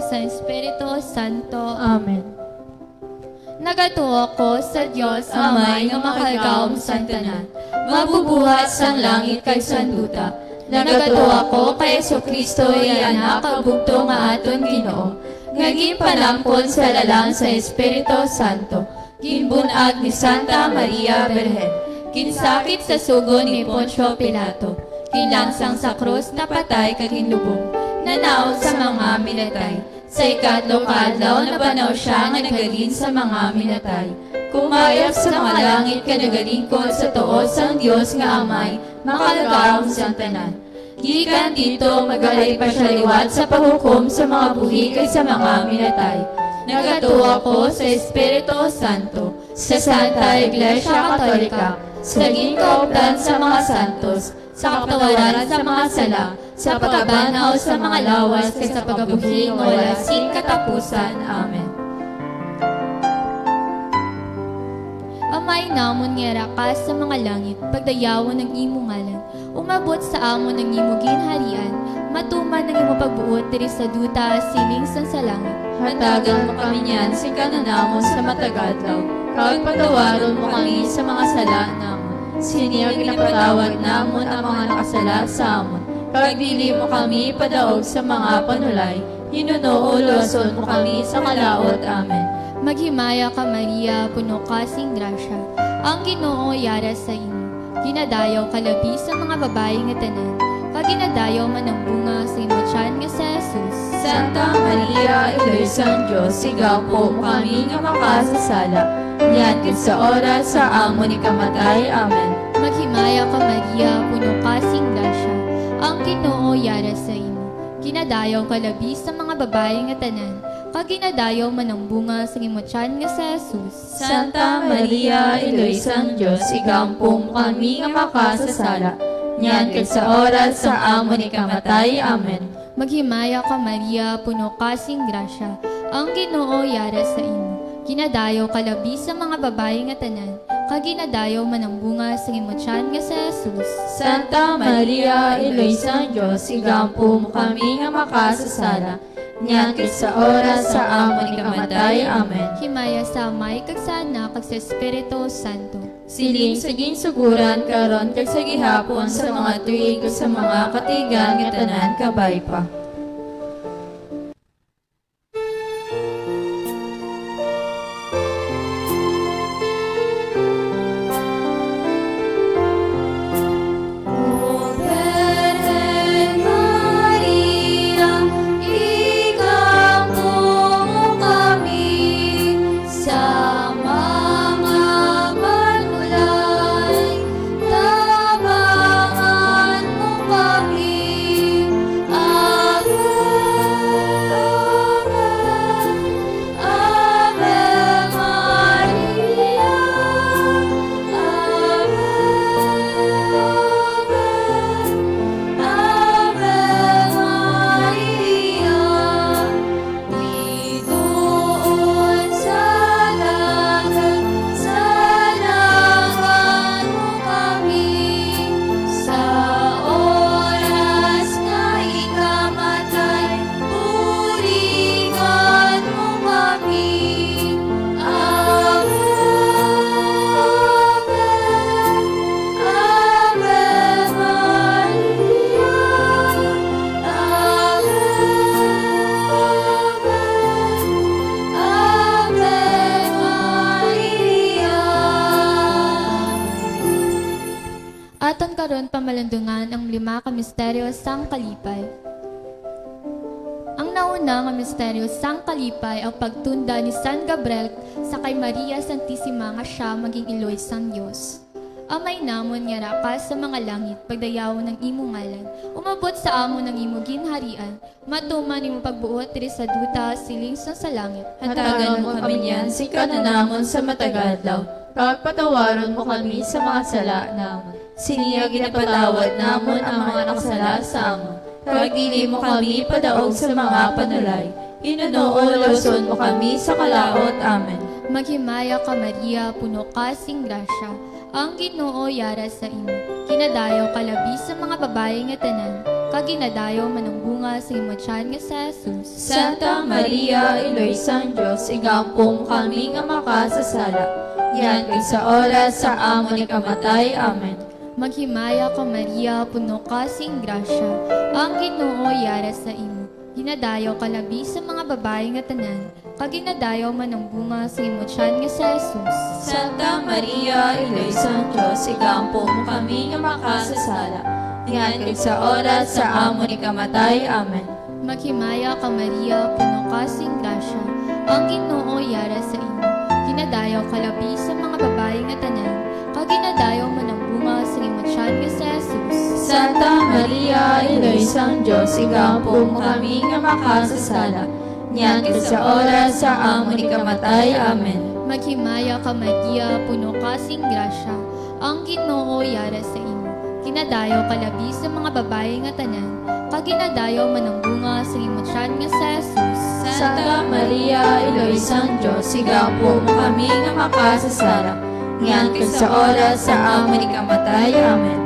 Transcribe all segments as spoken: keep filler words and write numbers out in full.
sa Espiritu Santo. Amen. Nagatuo ako sa Dios Amay nga makagagahom sang tanan, mabubuhat sang langit kag sang duta. Nagatuo ako kay Jesu-Cristo, iya Anak, ang bugtong nga aton Ginoo, nga ginpanamkon sa lalang sa Espiritu Santo, ginbun-ag ni Santa Maria Birhen, ginsakit sa sugo ni Poncio Pilato, ginlansang sa krus, napatay kag ginlubong, nanaog sa mga minatay. Sa ikatlo ka adlaw, nabanaw sia nga naghalin sa mga minatay. Kumayap sa mga langit kag nagalingkod sa tuo sang Dios nga Amay, makagagahom sang tanan. Gikan didto, magahalin pa sia liwat sa paghukom sa mga buhi kag sa mga minatay. Nagatuo ako sa Espiritu Santo, sa Santa Iglesia Katolika, sa ginkaupdan sa mga santos, sa kapatawaran sa mga sala, sa pagkabanhaw sa mga lawas, kag sa pagkabuhi nga wala sing katapusan. Amen. Amay namon nga yara ka sa mga langit, pagdayawon ang imo ngalan. Umabot sa amon ang imo ginharian, matuman ang imo pagbuot diri sa duta, siling sang sa langit. Hatagan mo kami niyan sing kan-on namon sa matag adlaw, kag patawaron mo kami sa mga sala namon, sini nga ginapatawad namon ang mga nakasala sa amon, kag dili mo kami padaog sa mga panulay, hinunoo luwason mo kami sa kalaut. Amen. Maghimaya ka, Maria, puno ka sing grasya, ang Ginoo yara sa imo. Ginadayaw ka labi sa mga babayi nga tanan, kag ginadayaw man ang bunga sa imo tiyan nga si Jesus. Santa Maria, Iloy sang Dios, igampo mo kami nga makasasala, niyan kag sa oras sa amon ikamatay. Amen. Maghimaya ka, Maria, puno ka sing grasya, ang Ginoo yara sa imo. Ginadayaw ka labi sa mga babayi nga tanan, kag ginadayaw man ang bunga sang imo tiyan nga si Jesus. Santa Maria, Iloy sang Dios, igampo mo kami nga makasasala, niyan kag sa oras sa amon ikamatay. Amen. Maghimaya ka, Maria, puno ka sing grasya, ang Ginoo yara sa imo. Ginadayaw ka labi sa mga babayi nga tanan, kag ginadayaw man ang bunga sang imo tiyan nga si Jesus. Santa Maria, Iloy sang Dios, igampo mo kami nga makasasala, niyan kag sa oras sa amon ikamatay. Amen. Himaya sa Amay, kag sa Anak, kag sa Espiritu Santo. Siling sa ginsuguran, karon, kag sa gihapon, sa mga tuig, kag sa mga katuigan nga tanan. Kabay pa. O Birhen Maria, igampo mo kami sa mga panulay, tabangan mo kami. Amen, amen. Ave Maria, Ave, Ave, Ave Maria. Bituon sa dagat, salagan mo kami, sa oras nga ikamatay, buligan mo kami. Ave, Ave, Ave Maria, Ave, Ave, Ave Maria. Aton karon pamalandungan ang lima ka misteryo sang kalipay. Ang nauna nga misteryo sang kalipay, ang pagtunda ni San Gabriel sa kay Maria Santisima nga sia maging iloy sang Dios. Amay namon nga yara ka sa mga langit, pagdayawon ang imo ngalan. Umabot sa amon ang imo ginharian. Matuman imo pagbuot diri sa duta, siling sang sa langit. Hatagan mo kami niyan sing kan-on namon sa matag adlaw, kag patawaron mo kami sa mga sala namon, sini nga ginapatawad namon ang mga nakasala sa amon. Kag dili mo kami padaog sa mga panulay, hinunoo luwason mo kami sa kalaut. Amen. Maghimaya ka, Maria, puno ka sing grasya, Ang Ginoo yara sa imo. Ginadayaw ka labi sa mga babayi nga tanan, kag ginadayaw man ang bunga sa imo tiyan nga si Jesus. Santa Maria, Iloy sang Dios, igampo mo kami nga makasasala, niyan kag sa oras sa amon ikamatay. Amen. Maghimaya ka, Maria, puno ka sing grasya, ang Ginoo yara sa imo. Ginadayaw ka labi sa mga babayi nga tanan, kag ginadayaw man ang bunga sa imo tiyan nga si Jesus. Santa Maria, Iloy sang Dios, igampo mo kami nga makasasala, niyan kag sa oras sa amon ikamatay. Amen. Maghimaya ka, Maria, puno ka sing grasya, ang Ginoo yara sa imo. Ginadayaw ka labi sa mga babayi nga tanan, kag ginadayaw man ang bunga sa imo tiyan nga si Jesus. Santa Maria, Iloy sang Dios, igampo mo kami nga makasasala, niyan kag sa oras sa amon ikamatay. Amen. Maghimaya ka, Maria, puno ka sing grasya, ang Ginoo yara sa imo. Ginadayaw ka labi sa mga babayi nga tanan, kag ginadayaw man ang bunga sa imo tiyan nga si Jesus. Santa Maria, Iloy sang Dios, igampo mo kami nga makasasala, niyan kag sa oras sa amon ikamatay. Amen.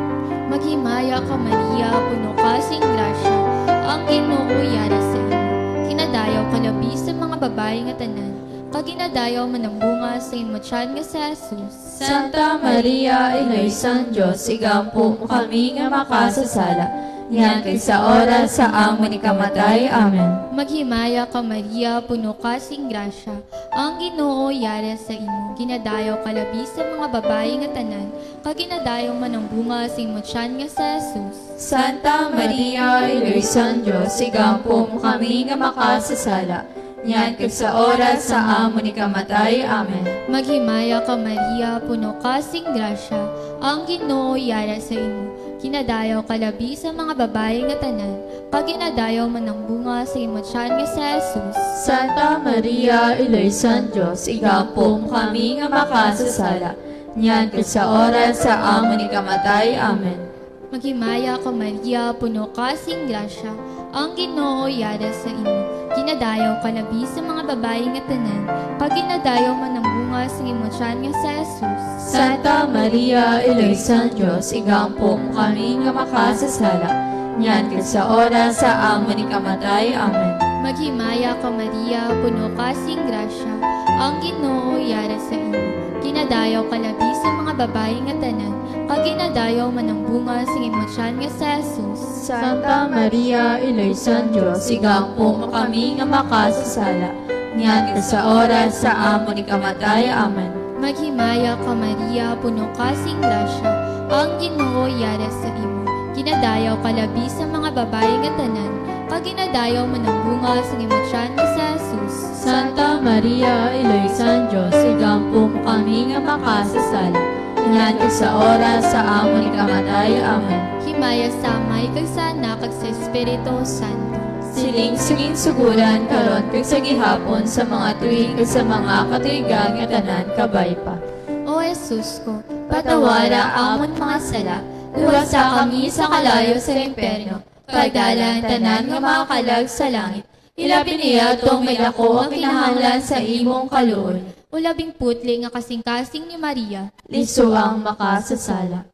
Maghimaya ka, Maria, puno ka sing grasya, ang Ginoo yara sa imo. Ginadayaw ka labi sa mga babayi nga tanan, kag ginadayaw man ang bunga sa imo tiyan nga si Jesus. Santa Maria, Iloy sang Dios, igampo mo kami nga makasasala, niyan kag sa oras sa amon ikamatay. Amen. Maghimaya ka, Maria, puno ka sing grasya, ang Ginoo yara sa imo. Ginadayaw ka labi sa mga babayi nga tanan, kag ginadayaw man ang bunga sa imo tiyan nga si Jesus. Santa Maria, Iloy sang Dios, igampo mo kami nga makasasala, niyan kag sa oras sa amon ikamatay. Amen. Maghimaya ka, Maria, puno ka sing grasya, ang Ginoo yara sa imo. Ginadayaw ka labi sa mga babayi nga tanan, kag ginadayaw man ang bunga sa imo tiyan nga si Jesus. Santa Maria, Iloy sang Dios, igampo mo kami nga makasasala, niyan kag sa oras sa amon ikamatay. Amen. Maghimaya ka, Maria, puno ka sing grasya, ang Ginoo yara sa imo. Ginadayaw ka labi sa mga babayi nga tanan, kag ginadayaw man ang bunga sa imo tiyan nga si Jesus. Santa Maria, Iloy sang Dios, igampo mo kami nga makasasala, niyan kag sa oras sa amon ikamatay. Amen. Maghimaya ka, Maria, puno ka sing grasya, ang Ginoo yara sa imo. Ginadayaw ka labi sa mga babayi nga tanan, kag ginadayaw man ang bunga sing imo tiyan nga si Jesus. Santa Maria, Iloy sang Dios, igampo mo kami nga makasasala, niyan kag sa oras sa amon ikamatay. Amen. Maghimaya ka, Maria, puno ka sing grasya, ang Ginoo yara sa imo. Ginadayaw ka labi sa mga babayi nga tanan, kag ginadayaw man ang bunga sing imo tiyan nga si Jesus. Santa Maria, Iloy sang Dios, igampo mo kami nga makasasala, niyan kag sa oras sa amon ikamatay. Amen. Himaya sa Amay, kag sa Anak, kag sa Espiritu Santo. Siling sa ginsugoran, karon, kag sa gihapon, sa mga tuig, kag sa mga katuigan nga tanan. Kabay pa. O Jesus ko, patawara amon mga sala, luwasa kami sa kalayo sa impyerno, kag dala ang tanan nga mga kalag sa langit, ilabi niya tong may daku ang kinahanglan sa imong kaluoy. O labing putli nga kasingkasing ni Maria, liso ang makasasala.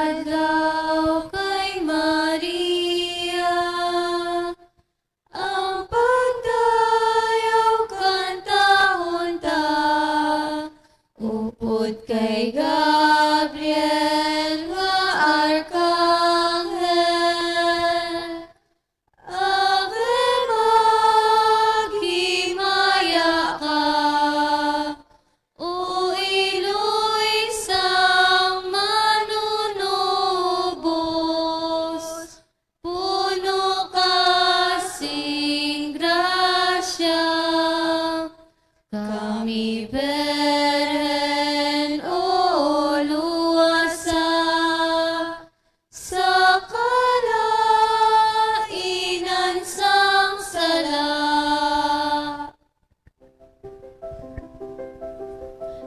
Adlaw-adlaw kay Maria ang pagdayaw, kantahon ta. Upod kay Gabriel nga arkanghel, Ave, maghimaya ka, o iloy sang Manunubos, puno ka sing grasya. Kami, Birhen, o luwasa sa kalainan sang sala.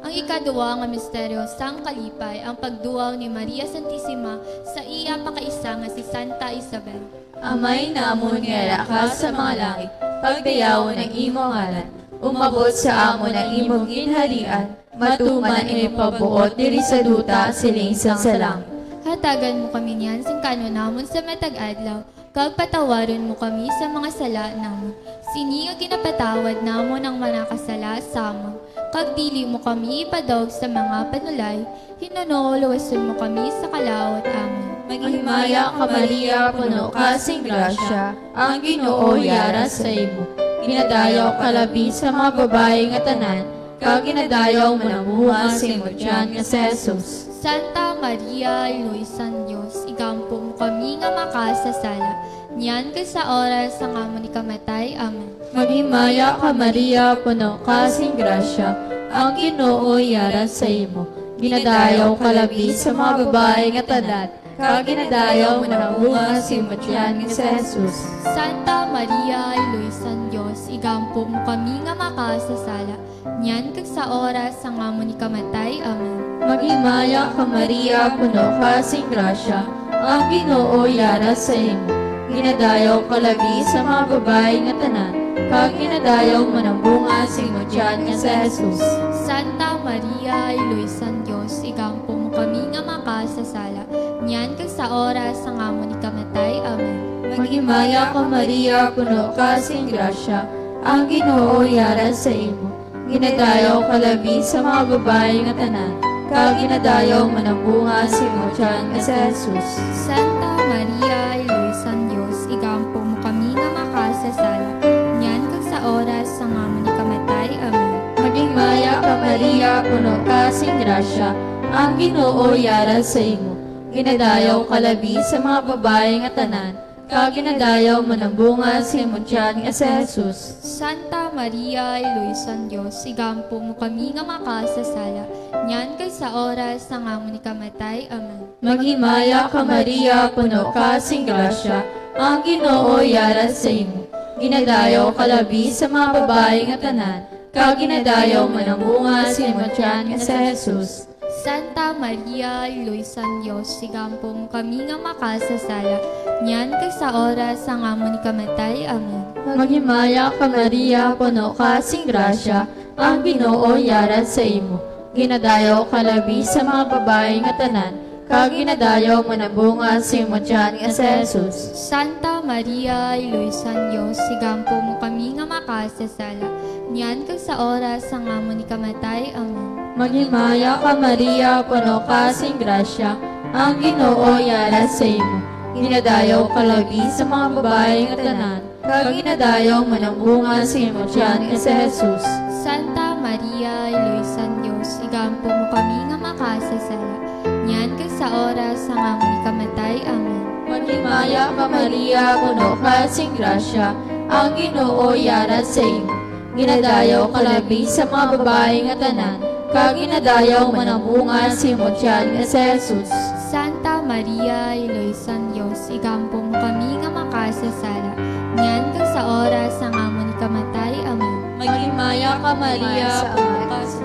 Ang ikaduha nga misteryo sang kalipay, ang pagduaw ni Maria Santisima sa iya pakaisa nga si Santa Isabel. Amay namon nga yara ka sa mga langit, pagdayawon ang imo ngalan. Umabot sa amon ang imong ginharian, matuman ang imong pagbuot diri sa duta, siling sang sa langit. Hatagan mo kami niyan sing kanon namon sa matag adlaw, kag patawaron mo kami sa mga sala namon, sini nga ginapatawad namon ang mga nakasala sa amon, kag dili mo kami ipadawg sa mga panulay, hinunoo luwason mo kami sa kalaut. Amen. Maghimaya ka, Maria, puno ka sing grasya, ang Ginoo yara sa imo. Ginadayaw ka labi sa mga babayi nga tanan, kag ginadayaw man ang bunga sa imo tiyan nga si Jesus. Santa Maria, Iloy sang Dios, igampo mo kami nga makasasala, niyan kag sa oras sang amon ikamatay. Amen. Maghimaya ka, Maria, puno ka sing grasya, ang Ginoo yara sa imo. Ginadayaw ka labi sa mga babayi nga tanan, kag ginadayaw man ang bunga sa imo tiyan nga si Jesus. Santa Maria, Iloy sang Dios, igampo mo kami nga makasasala, niyan kag sa oras sang amon ikamatay. Amen. Maghimaya ka, Maria, puno ka sing grasya, ang Ginoo yara sa imo. Ginadayaw ka labi sa mga babayi nga tanan, kag ginadayaw man ang bunga sa imo tiyan nga si Jesus. Santa Maria, Iloy sang Dios, igampo mo kami nga makasasala, niyan kag sa oras sang amon ikamatay. Amen. Maghimaya ka, Maria, puno ka sing grasya, ang Ginoo yara sa imo. Ginadayaw ka labi sa mga babayi nga tanan, kag ginadayaw man ang bunga sa imo tiyan nga si Jesus. Santa Maria, Iloy sang Dios, igampo mo kami nga makasasala, niyan kag sa oras sang amon ikamatay. Amen. Maghimaya ka, Maria, puno ka sing grasya, ang Ginoo yara sa imo. Ginadayaw ka labi sa mga babayi nga tanan, kag ginadayaw man ang bunga sa imo tiyan nga si Jesus. Santa Maria, Iloy sang Dios, igampo mo kami nga makasasala, niyan kag sa oras sang amon ikamatay. Amen. Maghimaya ka, Maria, puno ka sing grasya, ang Ginoo yara sa imo. Ginadayaw ka labi sa mga babayi nga tanan, kag ginadayaw man ang bunga sa imo tiyan nga si Jesus. Santa Maria, Iloy sang Dios, igampo mo kami nga makasasala, niyan kag sa oras sang amon ikamatay. Amen. Maghimaya ka, Maria, puno ka sing grasya, ang Ginoo yara sa imo. Ginadayaw ka labi sa mga babayi nga tanan, kag ginadayaw man ang bunga sa imo tiyan nga si Jesus. Santa Maria, Iloy sang Dios, igampo mo kami nga makasasala, niyan kag sa oras sang amon ikamatay. Amen. Maghimaya ka, Maria, puno ka sing grasya, ang Ginoo yara sa imo. Ginadayaw ka labi sa mga babayi nga tanan, kag ginadayaw man ang bunga sa imo tiyan nga si Jesus. Santa Maria, Iloy sang Dios, igampo mo kami nga makasasala, niyan kag sa oras sang amon ikamatay. Amen. Maghimaya ka, Maria, puno ka sing grasya, ang Ginoo yara sa imo. Ginadayaw ka labi sa mga babayi nga tanan, kag ginadayaw man ang bunga sa imo tiyan nga si Jesus. Santa Maria, Iloy sang Dios, igampo mo kami nga makasasala, niyan kag sa oras sang amon ikamatay. Amen. Maghimaya ka, Maria, puno ka sa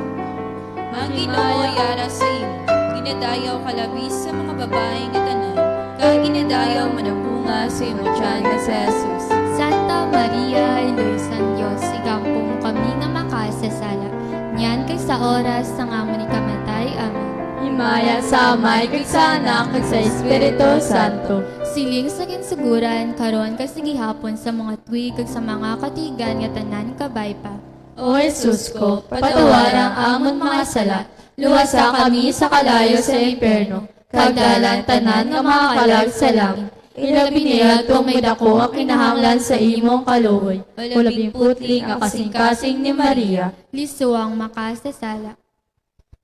Ang Ginoo yara sa imo. Ginadayaw ka labi sa mga babayi nga tanan, kag ginadayaw man ang bunga sa imo tiyan nga si Jesus. Santa Maria, Iloy sang Dios, igampo mo kami nga makasasala, niyan kag sa oras sang amon ikamatay. Amen. Himaya sa Amay, kag sa Anak, kag sa Espiritu Santo. Siling sa ginsuguran, karon kag sa gihapon, sa mga tuig, kag sa mga katuigan nga tanan kabay pa. O Jesus ko, patawara ang amon mga sala, luwasa kami sa kalayo sa impyerno, kag dala ang tanan nga mga kalag sa langit, ilabi na yadtong may daku nga kinahanglan sa imong kaluoy. O labing putli nga kasingkasing ni Maria. Lisong makasasala.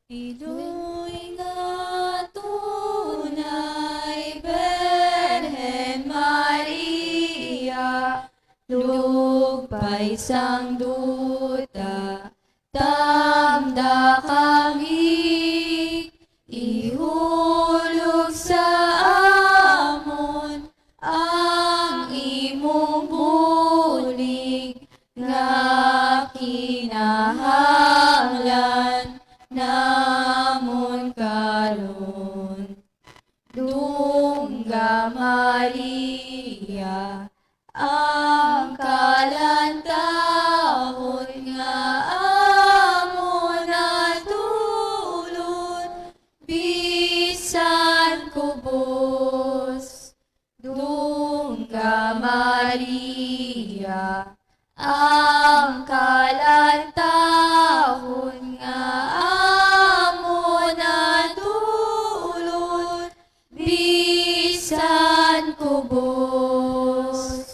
Iloy nga tunay, Birhen Maria, lugpay sang duta, tamda kami, ihulog sa amon ang imong bulig nga kinahanglan namon karon. Dungga Maria, ang kalantawon nga Maria, ang kalantahon nga amo natulon bisan kubos.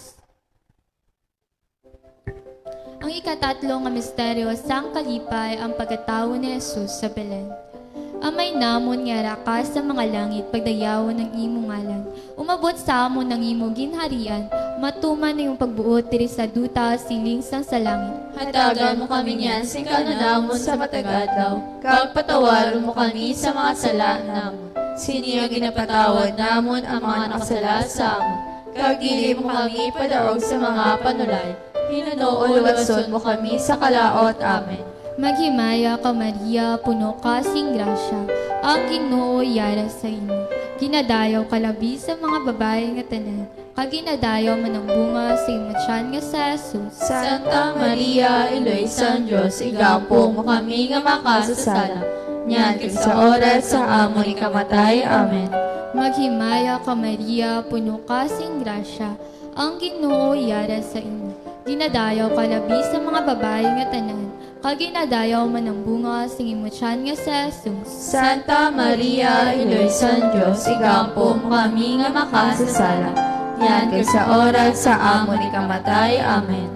Ang ikatatlo nga misteryo sang kalipay, ang pagkatawo ni Jesus sa Belen. Amay namon nga yara ka sa mga langit, pagdayawon ang imo ngalan. Umabot sa amon ang imo ginharian, matuman ang imong pagbuot diri sa duta siling sang sa langit. Hatagan mo kami niyan sing kanon namon sa matag adlaw, kag patawaron mo kami sa mga sala namon, sini nga ginapatawad namon ang mga nakasala sa amon. Kag dili mo kami padaog sa mga panulay, hinuno uluwason mo kami sa kalaot. Amen. Maghimaya ka, Maria, puno ka sing grasya, ang Ginoo yara sa imo. Ginadayaw ka labi sa mga babayi nga tanan, kag ginadayaw man ang bunga sa imo tiyan nga si Jesus. Santa Maria, Iloy sang Dios, igampo mo kami nga makasasala, niyan kag sa oras sa amon ikamatay. Amen. Maghimaya ka, Maria, puno ka sing grasya, ang Ginoo yara sa imo. Ginadayaw ka labi sa mga babayi nga tanan, kag ginadayaw man ang bunga sing imo tiyan nga si Jesus. Santa Maria, Iloy sang Dios, igampo mo kami nga makasasala, niyan kag sa oras sa amon ikamatay. Amen.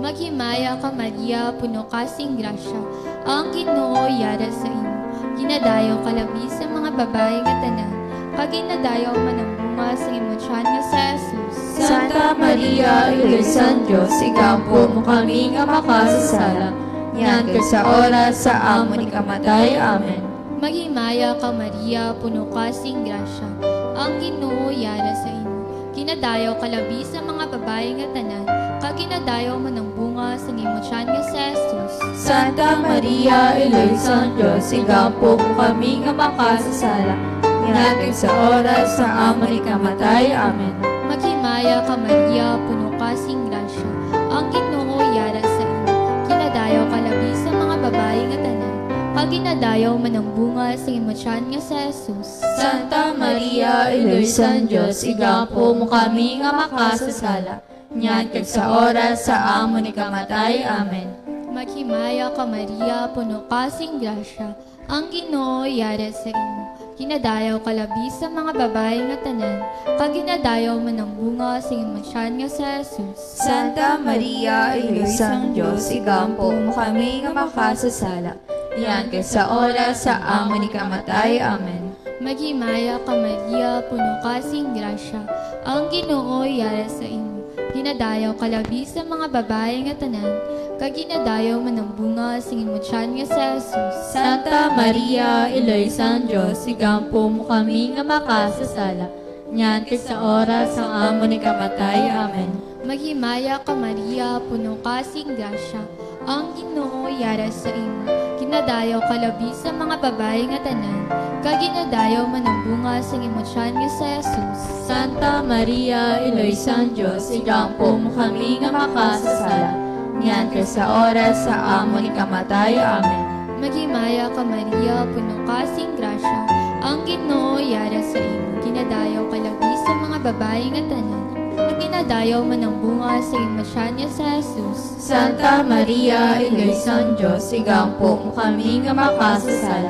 Maghimaya ka, Maria, puno ka sing grasya, ang Ginoo yara sa imo. Ginadayaw ka labi sa mga babayi nga tanan, kag ginadayaw man ang bunga sing imo tiyan nga si Jesus. Santa Maria, Iloy sang Dios, igampo mo kami nga makasasala, niyan kag sa oras sa amon ikamatay. Amen. Maghimaya ka, Maria, puno ka sing grasya, ang Ginoo yara sa imo. Ginadayaw ka labi sa mga babayi nga tanan, kag ginadayaw man ang bunga sing imo tiyan nga si Jesus. Santa Maria, Iloy sang Dios, igampo mo kami nga makasasala, niyan kag sa oras sa amon ikamatay. Amen. Maghimaya ka, Maria, puno ka sing grasya, ang Ginoo yara sa imo. Ginadayaw ka labi sa mga babayi nga tanan, kag ginadayaw man ang bunga sing imo tiyan nga si Jesus. Santa Maria, Iloy sang Dios, igampo mo kami nga makasasala, niyan kag sa oras sa amon ikamatay. Amen. Maghimaya ka, Maria, puno ka sing grasya, ang Ginoo yara sa imo. Ginadayaw ka labi sa mga babayi nga tanan, kag ginadayaw man ang bunga sing imo tiyan nga si Jesus. Santa Maria, Iloy sang Dios, igampo mo kami nga makasasala, niyan kag sa oras sa amon ikamatay. Amen. Maghimaya ka, Maria, puno ka sing grasya, ang Ginoo yara sa imo. Ginadayaw ka labi sa mga babayi nga tanan, kag ginadayaw man ang bunga sing imo tiyan nga si Jesus. Santa Maria, Iloy sang Dios, igampo mo kami nga makasasala, niyan kag sa oras sang amon ikamatay. Amen. Maghimaya ka, Maria, puno ka sing grasya, ang Ginoo yara sa imo. Ginadayaw ka labi sa mga babayi nga tanan, kag ginadayaw man ang bunga sing imo tiyan nga si Jesus. Santa Maria, Iloy sang Dios, igampo mo kami nga makasasala, niyan kag sa oras sa amon ikamatay. Amen. Maghimaya ka, Maria, puno ka sing grasya, ang Ginoo yara sa imo. Ginadayaw ka labi sa mga babayi nga tanan, kag ginadayaw man ang bunga sing imo tiyan nga si Jesus. Santa Maria, Iloy sang Dios, igampo mo kami nga makasasala,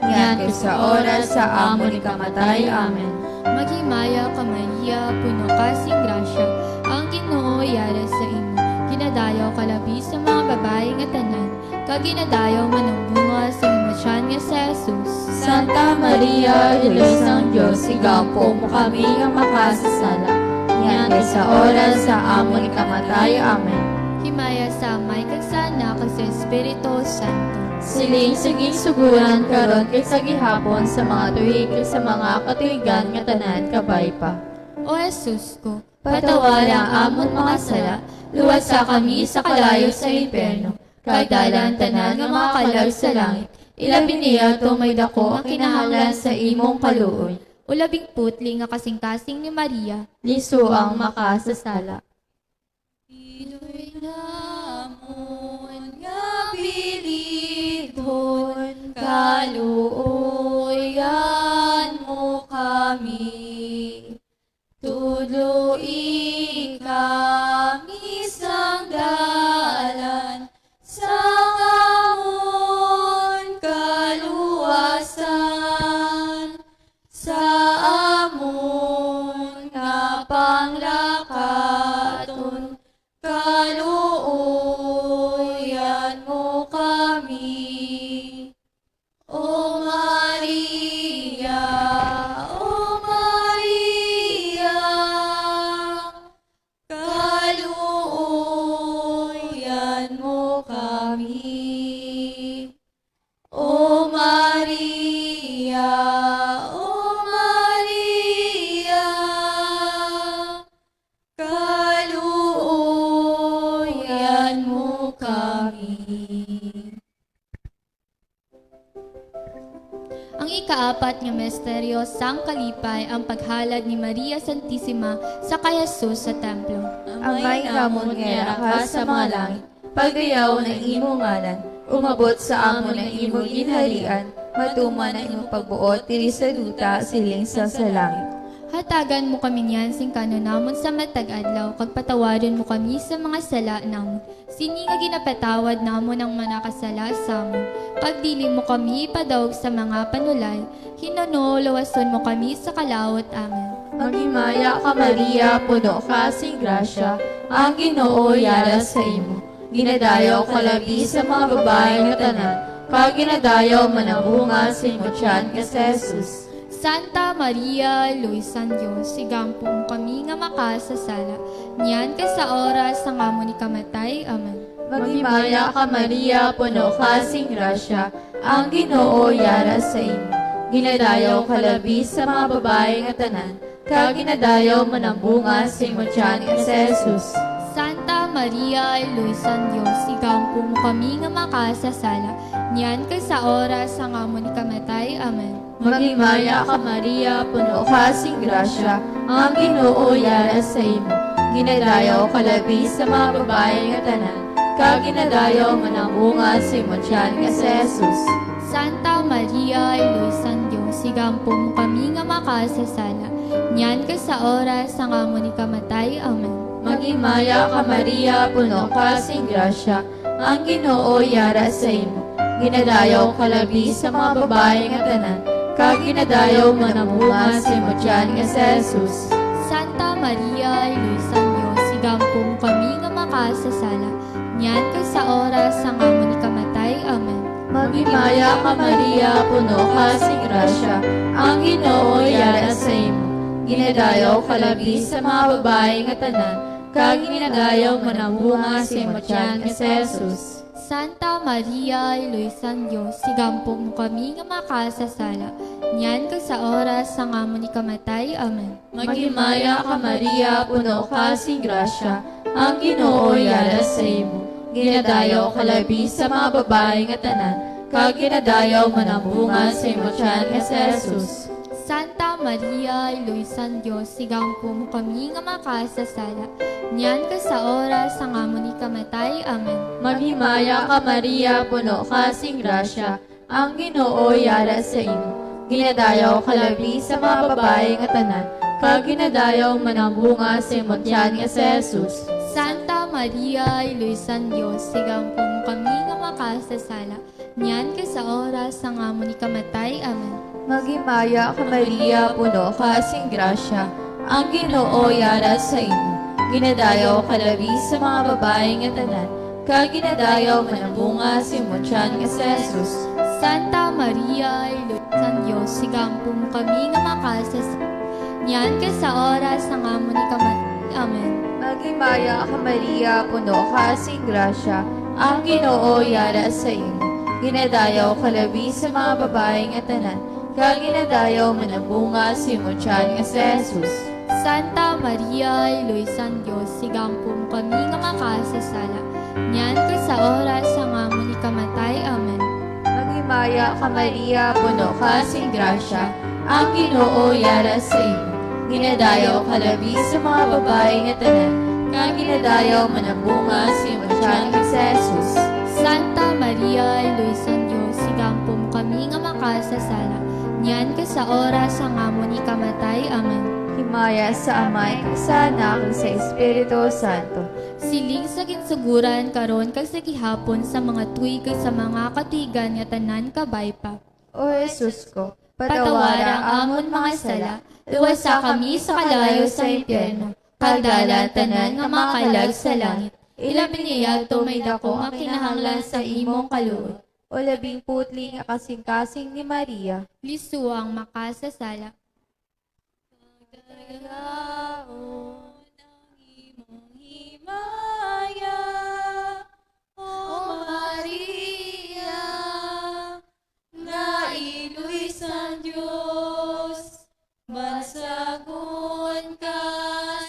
niyan kag sa oras sa amon ikamatay. Amen. Maghimaya ka, Maria, puno ka sing grasya, ang Ginoo yara sa imo. Ginadayaw ka labi sa mga babayi nga tanan, kag ginadayaw man ang bunga sing imo tiyan nga si Jesus. Santa Maria, Iloy sang Dios, igampo mo kami nga makasasala, niyan kag sa oras sa amon ikamatay. Amen. Himaya sa Amay, kag sa Anak, kag sa Espiritu Santo. Siling sa ginsugoran, karon kag sa gihapon, sa mga tuig kag sa mga katuigan nga tanan. Kabay pa. O Jesus ko, patawara ang amon mga sala, luwasa kami sa kalayo sa impyerno, kag dala ang tanan nga mga kalag sa langit, ilabi niya to may daku nga kinahanglan sa imong kaluoy. O labing putli nga kasingkasing ni Maria, liso ang makasasala. Iloy namon nga bilidhon, kaluoyan mo kami. Tudloi Kaapat nga misteryo sang kalipay, ang paghalad ni Maria Santisima sa kay Jesus sa templo. Amay namon nga yara ka sa mga langit, pagdayawon ang imo ngalan, umabot sa amon ang imo ginharian, matuman ang imo pagbuot diri sa duta siling sang sa langit. Hatagan mo kami niyan sing kanon namon sa matag adlaw, kag patawaron mo kami sa mga sala namon, sini nga ginapatawad namon ang manakasala sa amon, kag dili mo kami ipadaog sa mga panulay, hinunoo luwason mo kami sa kalaut. Amen. Maghimaya ka, Maria, puno ka sing grasya, ang Ginoo yara sa imo. Ginadayaw ka labi sa mga babayi nga tanan, kag ginadayaw man ang bunga sa imo tiyan nga si Jesus. Santa Maria, Luy sang Dios, igampo mo kami nga makasasala, niyan kag sa oras sang amon ikamatay. Amen. Maghimaya ka, Maria, puno ka sing grasya, ang Ginoo yara sa imo. Ginadayaw ka labi sa mga babayi nga tanan, kag ginadayaw man ang bunga sa imo tiyan nga si Jesus. Santa Maria, Luy sang Dios, igampo mo kami nga makasasala, niyan kag sa oras sang amon ikamatay. Amen. Maghimaya ka, Maria, puno ka sing grasya, ang Ginoo yara sa imo. Ginadayaw ka labi sa mga babayi nga tanan, kag ginadayaw man ang bunga sa imo tiyan nga si Jesus. Santa Maria, Luy sang Dios, igampo mo kami nga makasasala, niyan kag sa oras sang amon ikamatay. Amen. Maghimaya ka, Maria, puno ka sing grasya, ang Ginoo yara sa imo. Ginadayaw ka labi sa mga babayi nga tanan, kag ginadayaw man ang bunga sa imo tiyan nga si Jesus. Santa Maria, Luy sang Dios, igampo mo kami nga makasasala, niyan kag sa oras sang amon ikamatay. Amen. Maghimaya ka, Maria, puno ka sing grasya, ang Ginoo yara sa imo. Ginadayaw ka labi sa mga babayi nga tanan, kag ginadayaw man ang bunga sa imo tiyan nga si Jesus. Santa Maria, Luy sang Dios, igampo mo kami nga makasasala, niyan kag sa oras sang amon ikamatay. Amen. Maghimaya ka, Maria, puno ka sing grasya, ang Ginoo yara sa imo. Ginadayaw ka labi sa mga babayi nga tanan, kag ginadayaw man ang bunga sa imo tiyan nga si Jesus. Santa Maria, Luy sang Dios, igampo mo kami nga makasasala, niyan kag sa oras sang amon ikamatay. Amen. Maghimaya ka, Maria, puno ka sing grasya, ang Ginoo yara sa imo. Ginadayaw ka labi sa mga babayi nga tanan, kag ginadayaw man ang bunga sa imo tiyan nga si Jesus. Santa Maria, Luy sang Dios, igampo mo kami nga makasasala, niyan kag sa oras sang amon ikamatay. Amen. Maghimaya ka, Maria, puno ka sing grasya, ang Ginoo yara sa imo. Ginadayaw ka labi sa mga babayi nga tanan, kag ginadayaw man ang bunga sa imo tiyan nga si Jesus. Santa Maria, Ilo sang Dios, igampo mo kami nga makasasala, niyan kag sa oras sang amon ikamatay. Amen. Maghimaya ka, Maria, puno ka sing grasya, ang Ginoo yara sa imo. Ginadayaw ka labi sa mga babayi nga tanan, kag ginadayaw man ang bunga sa imo tiyan nga si Jesus. Santa Maria, Iloy sang Dios, igampo mo kami nga makasasala, niyan kag sa oras sang amon ikamatay. Amen. Maghimaya ka, Maria, puno ka sing grasya, ang Ginoo yara sa imo. Ginadayaw ka labi sa mga babayi nga tanan, kag ginadayaw man ang bunga sa imo tiyan nga si Jesus. Santa Maria, Iloy sang Dios, igampo mo kami nga makasasala, niyan kag sa oras sang amon ikamatay. Amen. Himaya sa Amay, kag sa Anak, kag sa Espiritu Santo. Siling sa ginsugoran, karon, kag sa gihapon, sa mga tuig, kag sa mga katuigan nga tanan kabay pa. O Jesus ko, patawara ang amon mga sala, luwasa kami sa kalayo sa impyerno, kag dala ang tanan nga mga kalag sa langit, ilabi na yadto may daku nga kinahanglan sa imong kaluoy. O labing putli nga kasingkasing ni Maria. Lisua ang makasasala. Pagdayaon ang imong himaya, O Maria, nga Iloy sang Dios, bansagon ka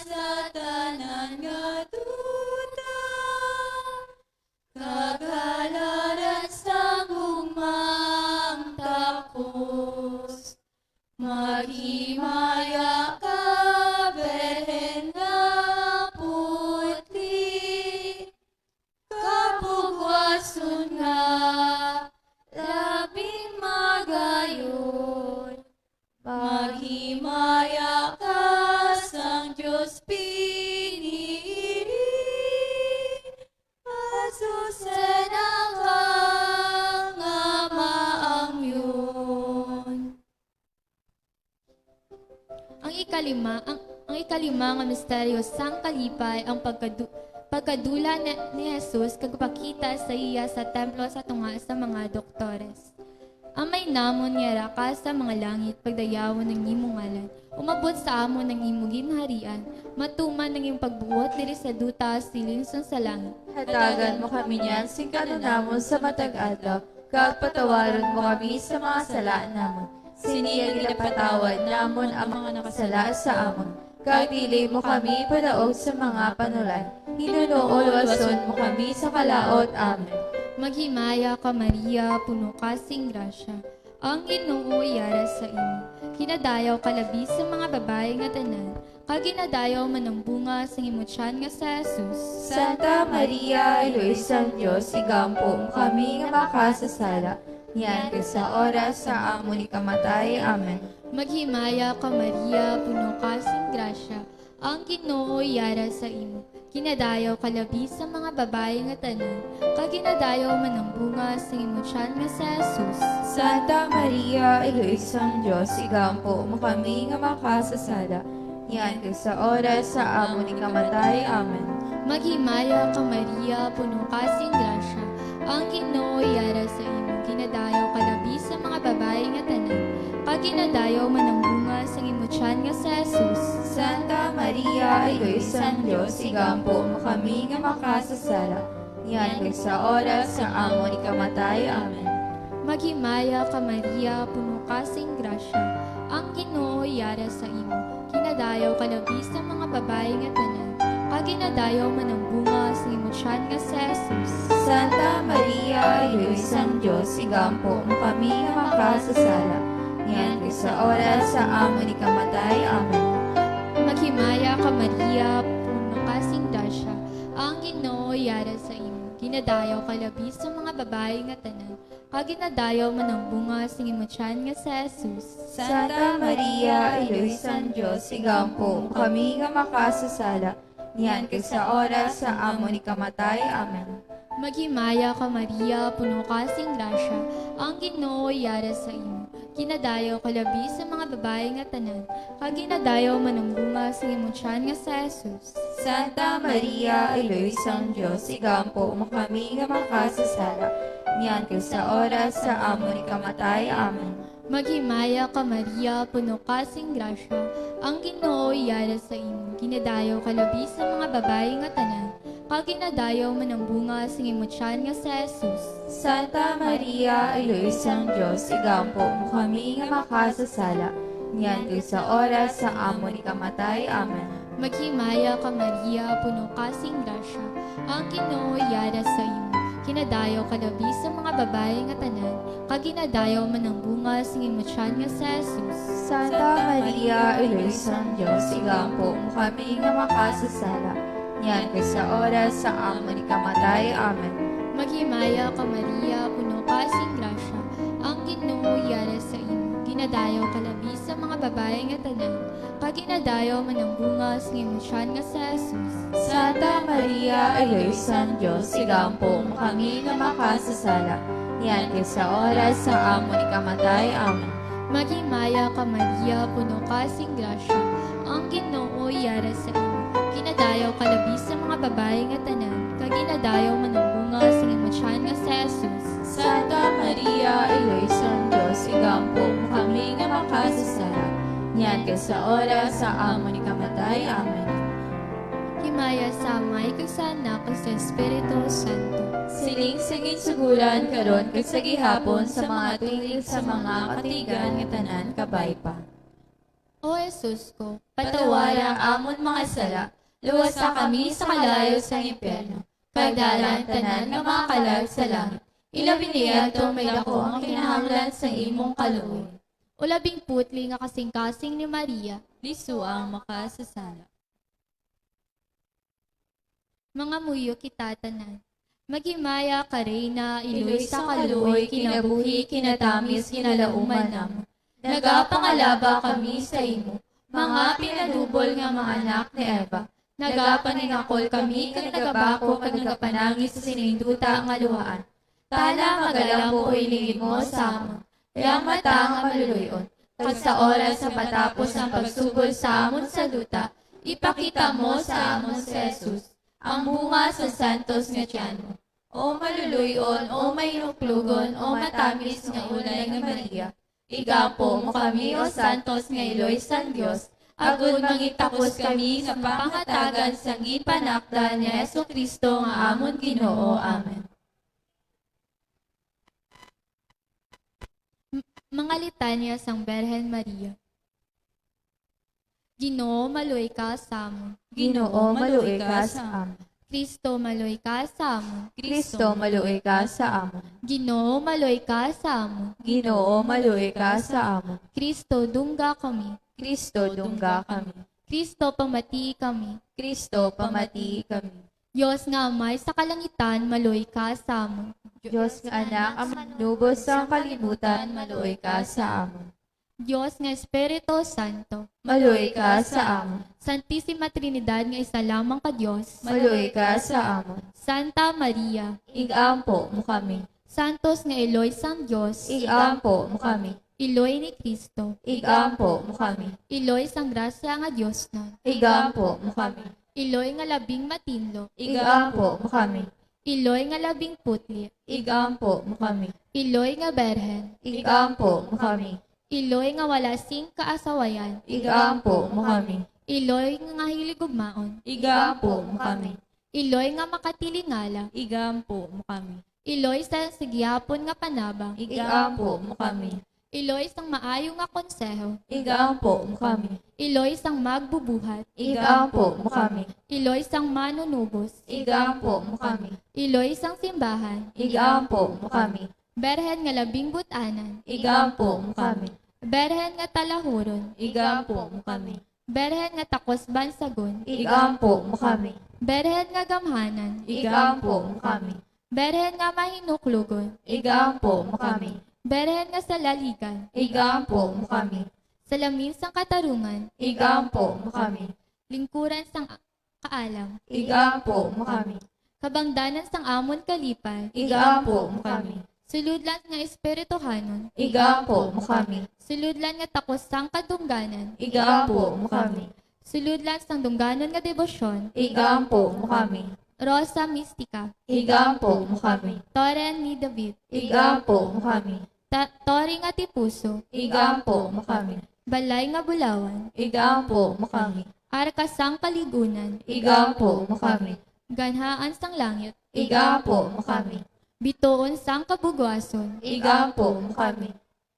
sa tanan nga duta, kag halaran sang gugmang takos. Himaya ka, Birhen nga putli, kabugwason nga labing magayon. Maghimaya ka sang Dios pinili, Azucena ka nga maangyon. Ang ikalima, ang, ang ikalima nga misteryo sang kalipay, ang pagkadu-, pagkadula ni, ni Jesus kag pakita sa iya sa templo sa tunga sa mga doktores. Amay namon nga yara ka sa mga langit, pagdayawon ang imo ngalan. Umabot sa amon ang imo ginharian. Matuman ang imo pagbuot diri sa duta, siling sang sa langit. Hatagan mo kami niyan sing kan-on namon sa matag adlaw, kag patawaron mo kami sa mga sala namon, sini nga ginapatawad namon ang mga nakasala sa amon, kag dili mo kami padaog sa mga panulan. Hinunoon luwason mo kami sa kalaut. Amen. Maghimaya ka, Maria, puno ka sing grasya. Ang Ginoo yara sa imo. Ginadayaw ka labi sa mga babayi nga tanan, kag ginadayaw man ang bunga sang imo tiyan nga si Jesus. Santa Maria, Iloy sang Dios, igampo mo kami nga makasasala, niyan kag sa oras sa amon ikamatay. Amen. Maghimaya ka, Maria, puno ka sing grasya, ang Ginoo yara sa imo. Ginadayaw ka labi sa mga babayi nga tanan, kag ginadayaw man ang bunga sang imo tiyan nga si Jesus. Santa Maria, Iloy sang Dios, igampo mo kami nga makasasala, niyan kag sa oras sa amon ikamatay. Amen. Maghimaya ka, Maria, puno ka sing grasya, ang Ginoo yara sa imo. Ginadayaw ka labi sa mga babayi nga tanan, kag ginadayaw man ang bunga sang imo tiyan nga si Jesus. Santa Maria, Iloy sang Dios, igampo mo kami nga makasasala, niyan kag sa oras sa amon ikamatay. Amen. Maghimaya ka, Maria, puno ka sing grasya, ang Ginoo yara sa imo. Ginadayaw ka labi sa mga babayi nga tanan, kag ginadayaw man ang bunga sang imo tiyan nga si Jesus. Santa Maria, Iloy sang Dios, igampo mo kami nga makasasala, niyan kag sa oras sa amon ikamatay. Amen. Maghimaya ka, Maria, puno ka sing grasya, ang Ginoo yara sa imo. Ginadayaw ka labi sa mga babayi nga tanan, kag ginadayaw man ang bunga sang imo tiyan nga si Jesus. Santa Maria, Iloy sang Dios, igampo mo kami nga makasasala, niyan kag sa oras sa amon ikamatay. Amen. Maghimaya ka, Maria, puno ka sing grasya, ang Ginoo yara sa imo. Ginadayaw ka labi sa mga babayi nga tanan, kag ginadayaw man ang bunga sang imo tiyan nga si Jesus. Santa Maria, Iloy sang Dios, igampo mo kami nga makasasala, niyan kag sa oras sa amon ikamatay. Amen. Maghimaya ka, Maria, puno ka sing grasya, ang Ginoo yara sa imo. Ginadayaw ka labi sa mga babayi nga tanan, kag ginadayaw man ang bunga sang imo tiyan nga si Jesus. Santa Maria, Iloy sang Dios, igampo mo kami nga makasasala, niyan kag sa oras sa amon ikamatay. Amen. Maghimaya ka, Maria, puno ka sing grasya, ang Ginoo yara sa imo. Ginadayaw ka labi sa mga babayi nga tanan, kag ginadayaw man ang bunga sang imo tiyan nga si Jesus. Santa Maria, Iloy sang Dios, igampo mo kami nga makasasala, niyan kag sa oras sa amon ikamatay. Amen. Maghimaya ka, Maria, puno ka sing grasya, ang Ginoo yara sa imo. Ginadayaw ka labi sa mga babayi nga tanan, kag ginadayaw man ang bunga sang imo tiyan nga si Jesus. Santa Maria, Iloy sang Dios, igampo mo kami nga makasasala, niyan kag sa oras sa amon ikamatay. Amen. Maghimaya ka, Maria, puno ka sing grasya, ang Ginoo yara sa imo. Ginadayaw ka labi sa mga babayi nga tanan, kag ginadayaw man ang bunga sang imo tiyan nga si Jesus. Santa Maria, Iloy sang Dios, igampo mo kami nga makasasala, niyan kag sa oras sa amon ikamatay. Amen. Himaya sa Amay, kag sa Anak, kag sa Espiritu Santo. Siling sa ginsuguran, karon, kag sa gihapon, sa mga tuig, sa mga katuigan nga tanan. Kabay pa. O Jesus ko, patawara ang amon mga sala, luwasa kami sa kalayo sang impyerno, pagdala ang tanan nga mga kalag sa langit, ilabi na yadto may daku ang kinahanglan sa imong kaluoy. O labing putli nga kasing-kasing ni Maria, lisua ang makasasala. Mangamuyo kita tanan. Maghimaya ka, Reyna, iloy sa kaluoy, kinabuhi, kinatamis, kinalauman namo. Nagapangalaba kami sa imo, mga pinadubol nga mga anak ni Eva. Nagapaninakol kami kag nagabakod kag nagapanangis sa sining duta nga luhaan. Tala, magalambo, o ilingid mo sa amon ang mata nga maluloy-on, kag sa oras nga matapos ang pagsubol sa amon sa duta, ipakita mo sa amon si Jesus, ang bunga sa santos nga tiyan mo. O maluloy-on, o mahinuklogon, o matamis nga ulay nga Maria, igampo mo kami, o santos nga iloy sang Dios, agod mangin takos kami sa pangatagan sang ginpanakdan ni Jesu-Cristo nga amon Ginoo. Amen. M-, mga litanya sang Birhen Maria. Ginoo, maluoy ka sa amon. Ginoo, maluoy ka sa amon. Cristo, maluoy ka sa amon. Cristo, maluoy ka sa amon. Ginoo, maluoy ka sa amon. Ginoo, maluoy ka sa amon. Cristo, dungga kami. Cristo, dungga kami. Cristo, pamatii kami. Cristo, pamatii kami. Dios nga Amay sa kalangitan, maluoy ka sa amon. Dios nga Anak, ang Manubos sang kalibutan, maluoy ka sa amon. Dios nga Espiritu Santo, maluoy ka sa amon. Santisima Trinidad nga isa lamang ka Dios, maluoy ka sa amon. Santa Maria, igampo mo kami. Santos nga iloy sang Dios, igampo mo kami. Iloy ni Cristo, igampo mo kami. Iloy sang grasya nga diosnon, igampo mo kami. Iloy nga labing matinlo, igampo mo kami. Iloy nga labing putli, igampo mo kami. Iloy nga Birhen, igampo mo kami. Iloy nga wala sing kaasawayan, igampo mo kami. Iloy nga hiligugmaon, igampo mo kami. Iloy nga makatilingala, igampo mo kami. Iloy sa sigihapon nga panabang, igampo mo kami. Iloy sang maayo nga konseho, igampo mo kami. Iloy sang magbubuhat, igampo mo kami. Iloy sang manunubos, igampo mo kami. Iloy sang simbahan, igampo mo kami. Birhen nga labing but-anan, igampo mo kami. Birhen nga talahuron, igampo mo kami. Birhen nga takos bansagon, igampo mo kami. Birhen nga gamhanan, igampo mo kami. Birhen nga mahinuklogon, igampo mo kami. Birhen nga salaligan, igampo mo kami. Salamin sang katarungan, igampo mo kami. Lingkuran sang kaalam, igampo mo kami. Kabangdanan sang amon kalipay, igampo mo kami. Sulodlan nga espirituhanon, igampo mo kami. Sulodlan nga takos sang kadungganan, igampo mo kami. Sulodlan sang dungganon nga debosyon, igampo mo kami. Rosa Mistika, igampo mo kami. Torre ni David, igampo mo kami. Ta-, Torre nga Tipuso, igampo mo kami. Balay nga Bulawan, igampo mo kami. Arka sang Kaligunan, igampo mo kami. Ganhaan sang Langit, igampo mo kami. Bituon sang Kabugwason, igampo mo kami.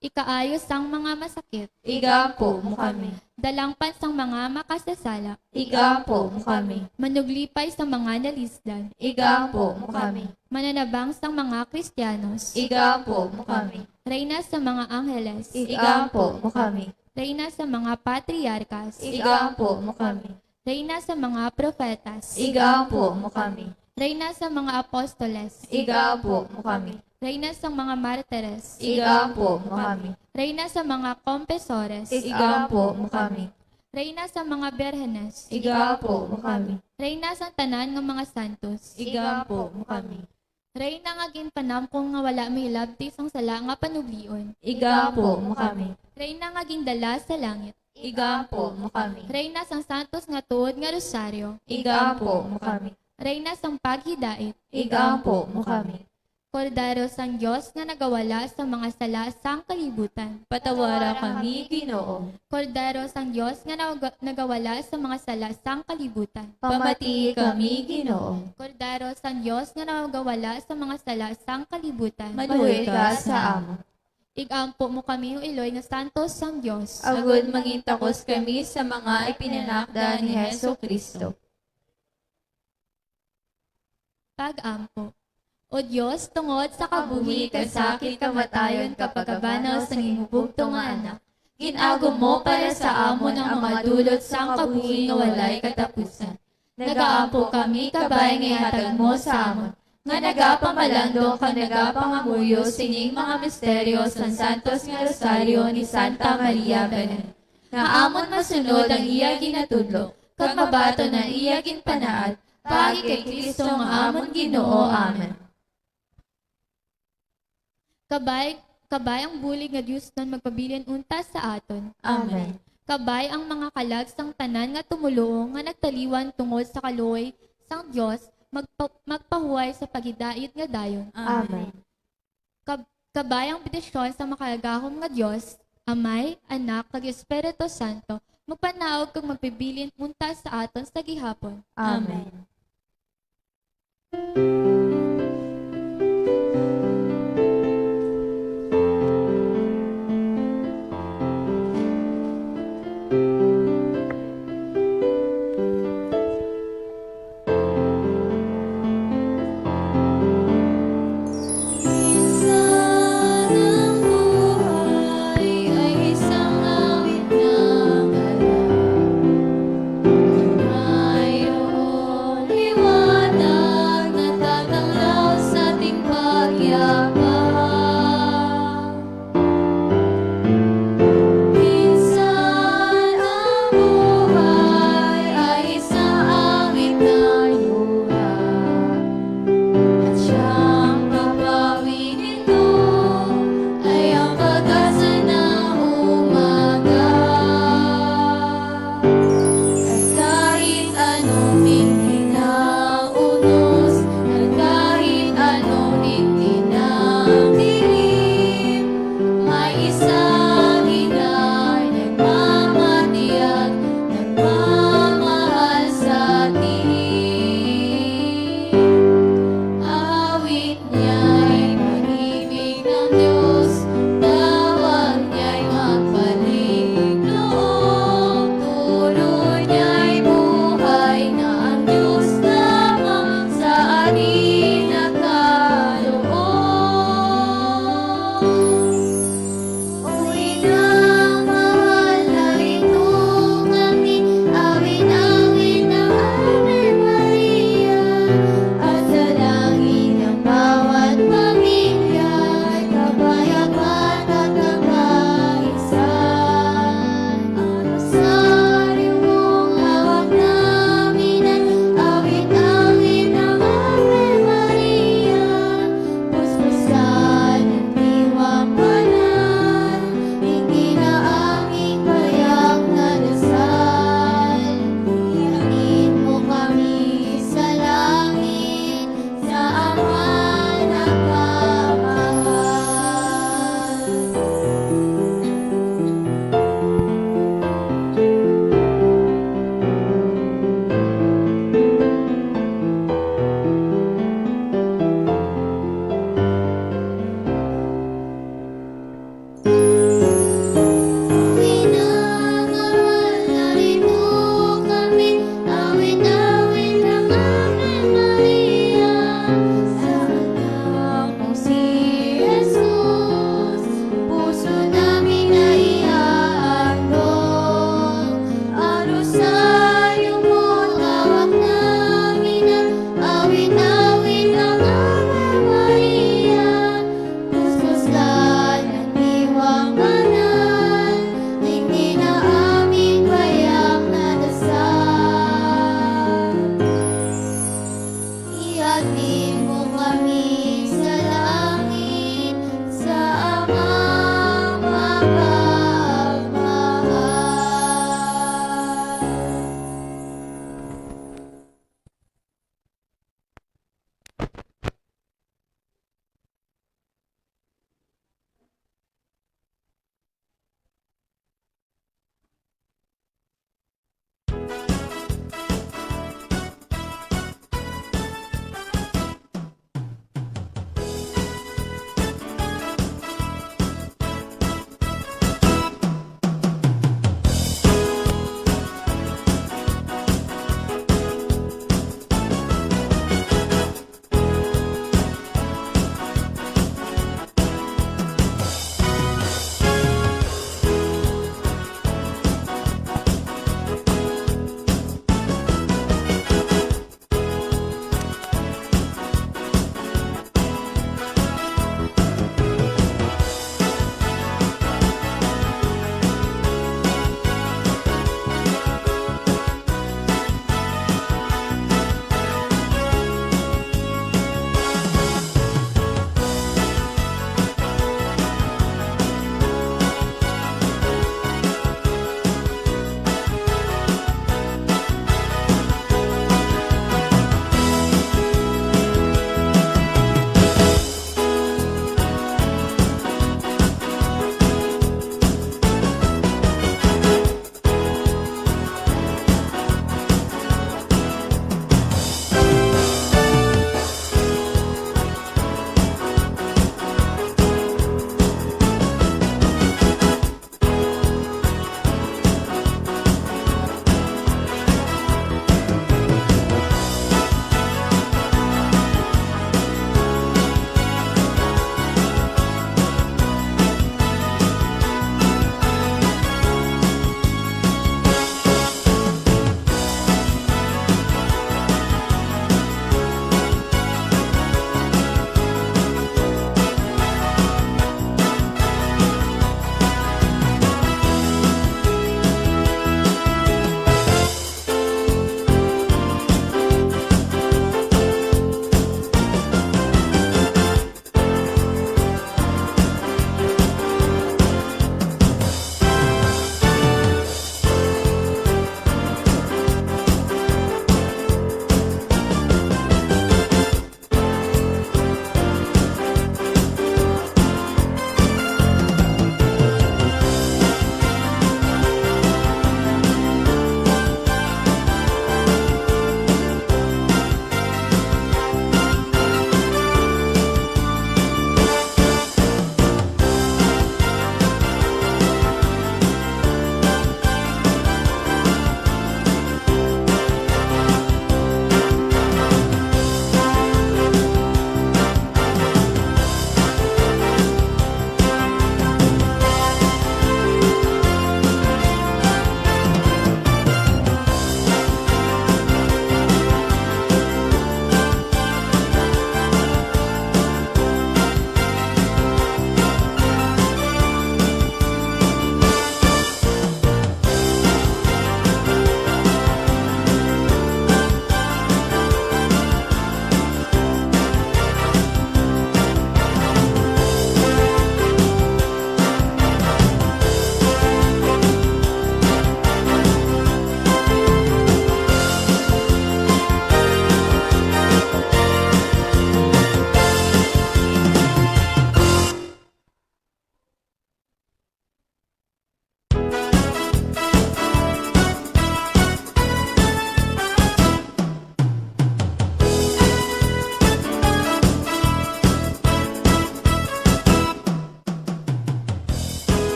Ikaayo sang mga masakit, igampo mo kami. Dalangpan sang mga makasasala, igampo mo kami. Manuglipay sang mga nalisdan, igampo mo kami. Mananabang sang mga Kristiyanos, igampo mo kami. Reyna sa mga Angheles, igampo mo kami. Reyna sa mga Patriarkas, igampo mo kami. Reyna sa mga Profetas, igampo mo kami. Reyna sa mga Apostoles, igampo mo kami. Reyna sa mga Martires, igampo mo kami. Reyna sa mga Kompesores, igampo mo kami. Reyna sa mga Birhenes, igampo mo kami. Reyna sa tanan nga mga santos, igampo mo kami. Reyna nga ginpanamkong nga wala mahilabti sang sala nga panublion, igampo mo kami. Reyna nga gindala sa langit, igampo mo kami. Reyna sang santos nga tuod nga rosaryo, igampo mo kami. Reyna sang paghidait, igampo mo kami. Kordero sang Dios nga nagawala sa mga sala sang kalibutan, patawara kami, Ginoo. Kordero sang Dios nga naga-, nagawala sa mga sala sang kalibutan, pamatii kami, Ginoo. Kordero sang Dios nga nagawala sa mga sala sang kalibutan, maluoy ka sa amon. Igampo mo kami, o iloy nga santos sang Dios, agod mangin takos kami sa mga ipinanakda ni Jesu-Cristo. Pag-ampo. O Dios, tungod sa kabuhi, kasakit, kamatayon, kag pagkabanaw sang imong bugtong nga Anak, gin-agom mo para sa amon ang mga dulot sang kabuhi nga walay katapusan. Nagaampo kami, kabay nga ihatag mo sa amon, nga nagapamalandong kag nagapangamuyo sining mga misteryo sang Santos nga Rosario ni Santa Maria Belen, nga amon masunod ang iya ginatudlo, kag mabaton ang iya ginpanaad, paagi kay Cristo nga amon Ginoo. Amen. Kabay, kabay ang bulig nga diosnon magpabilin unta sa aton. Amen. Kabay ang mga kalag sang tanan nga tumoluo nga nagtaliwan tungod sa kaluoy sang Dios, magpa-, magpahuway sa paghidait nga dayon. Amen. Kab-, kabay ang bendisyon sa Makalagahom nga Dios, Amay, Anak, kag Espiritu Santo, magpanaog kag magpabilin unta sa aton sa gihapon. Amen. Minsan ang buhay ay isang awit nga gala. Mayroon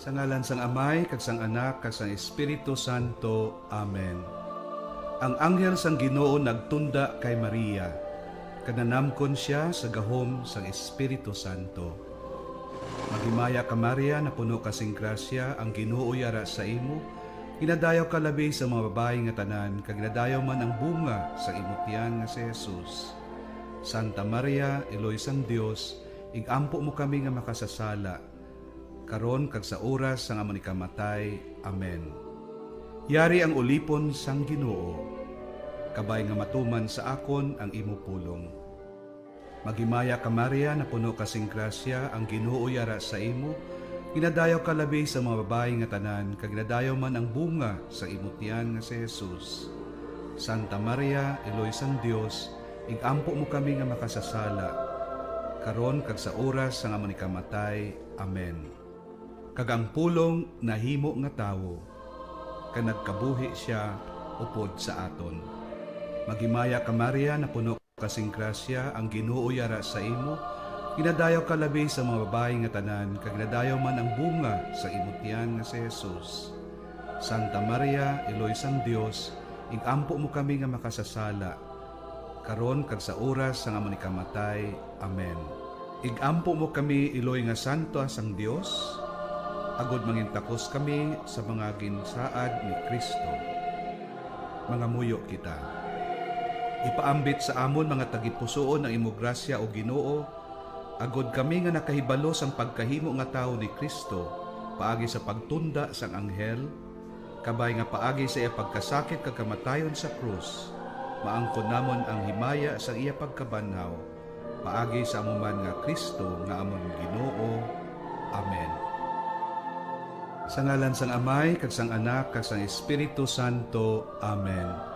Sa ngalan sang Amay, kag sang Anak, kag sang Espiritu Santo. Amen. Ang anghel sang Ginoo nagtunda kay Maria, kag nanamkon sia sa gahom sang Espiritu Santo. Maghimaya ka, Maria, napuno ka sing grasya, ang Ginoo yara sa imo. Ginadayaw ka labi sa mga babayi nga tanan, kag ginadayaw man ang bunga sang imo tiyan nga si Jesus. Santa Maria, Iloy sang Dios, ig-ampo mo kami nga makasasala, karon kag sa oras sang amon ikamatay. Amen. Yari ang ulipon sang Ginoo, kabay nga matuman sa akon ang imo pulong. Maghimaya ka, Maria, napuno ka sing grasya, ang Ginoo yara sa imo. Ginadayaw ka labi sa mga babayi nga tanan, kag ginadayaw man ang bunga sa imo tiyan nga si Jesus. Santa Maria, Iloy sang Dios, ig-ampo mo kami nga makasasala, karon kag sa oras sang amon ikamatay. Amen. Kag ang pulong nahimo nga tawo, kag nagkabuhi sia upod sa aton. Maghimaya ka, Maria, napuno ka sing grasya, ang Ginoo yara sa imo. Ginadayaw ka labi sa mga babayi nga tanan, kag ginadayaw man ang bunga sa imo tiyan nga si Jesus. Santa Maria, Iloy sang Dios, ig-ampo mo kami nga makasasala, karon kag sa oras sang amon ikamatay. Amen. Ig-ampo mo kami, Iloy nga Santa sang Dios, agod mangintakos kami sa mga ginsaad ni Cristo. Mangamuyo kita. Ipaambit sa amon mga tagipusoon ang imo grasya, O Ginoo, agod kami nga nakahibalo sang pagkahimo nga tawo ni Cristo, paagi sa pagtunda sang anghel, kabay nga paagi sa iya pagkasakit kag kamatayon sa krus, maangkon namon ang himaya sang iya pagkabanhaw, paagi sa amo man nga Cristo nga amon Ginoo. Amen. Sa ngalan sang Amay, kag sang Anak, kag sang Espiritu Santo. Amen.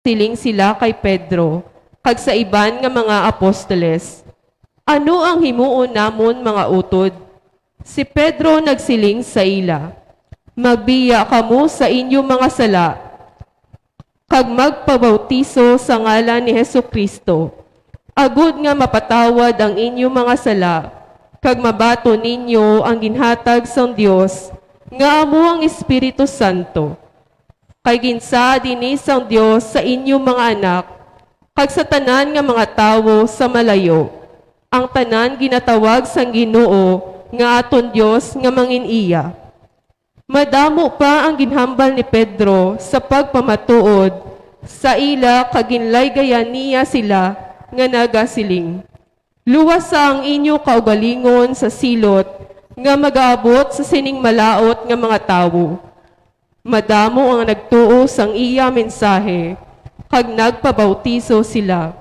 Siling sila kay Pedro kag sa iban nga mga apostoles, "Ano ang himuon namon, mga utod?" Si Pedro nagsiling sa ila, "Magbiya kamo sa inyo mga sala kag magpabautiso sa ngalan ni Jesu-Cristo, agod nga mapatawad ang inyo mga sala, kag mabaton ninyo ang ginhatag sang Dios, nga amo ang Espiritu Santo. Kay ginsaad ini sang Dios sa inyo mga anak, kag sa tanan nga mga tawo sa malayo, ang tanan ginatawag sang Ginoo nga aton Dios nga mangin-iya." Madamo pa ang ginhambal ni Pedro sa pagpamatuod sa ila, kag ginlaygayan niya sila nga nagasiling, "Luwasa ang inyo kaugalingon sa silot nga magaabot sa sining malaut nga mga tawo." Madamo ang nagtuo sang iya mensahe, kag nagpabautiso sila.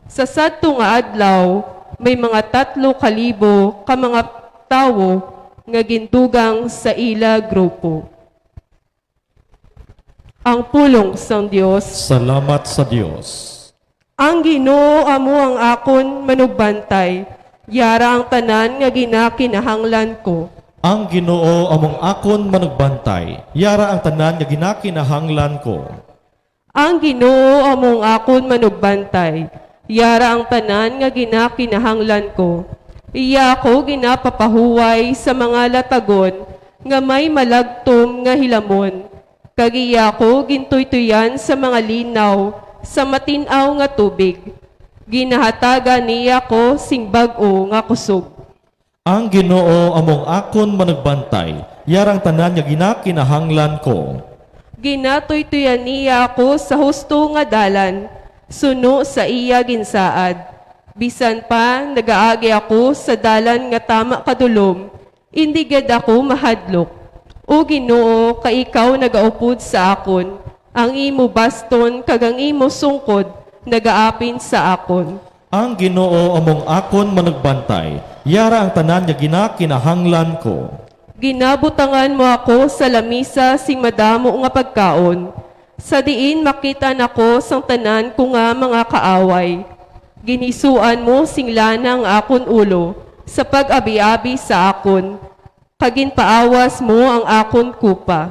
Sa sadto nga adlaw, may mga tatlo ka libo ka mga tawo nga gindugang sa ila grupo. Ang pulong sang Dios. Salamat sa Dios. Ang Ginoo amo ang akon manugbantay, yara ang tanan nga ginakinahanglan ko. Ang Ginoo amo ang akon manugbantay, yara ang tanan nga ginakinahanglan ko. Ang Ginoo amo ang akon manugbantay, yara ang tanan nga ginakinahanglan ko. Iya ako ginapapahuway sa mga latagon nga may malagtom nga hilamon, kag iya ako gintuytoyan sa mga linaw sa matin-aw nga tubig. Ginahatagan niya ako sing bag-o nga kusog. Ang Ginoo amo ang akon manugbantay, yara ang tanan nga ginakinahanglan ko. Ginatuytoyan niya ako sa husto nga dalan, suno sa iya ginsaad. Bisan pa nagaagi ako sa dalan nga tama kadulom, indi gid ako mahadlok. O Ginoo, kay ikaw nagaupod sa akon, ang imo baston kag ang imo sungkod nagaapin sa akon. Ang Ginoo amo ang akon manugbantay, yara ang tanan nga ginakinahanglan ko. Ginabutangan mo ako sa lamisa sing madamo nga pagkaon, sa diin makit-an ako sang tanan ko nga mga kaaway. Ginhisuan mo sing lana ang akon ulo sa pag-abiabi sa akon, kag ginpaawas mo ang akon kupa.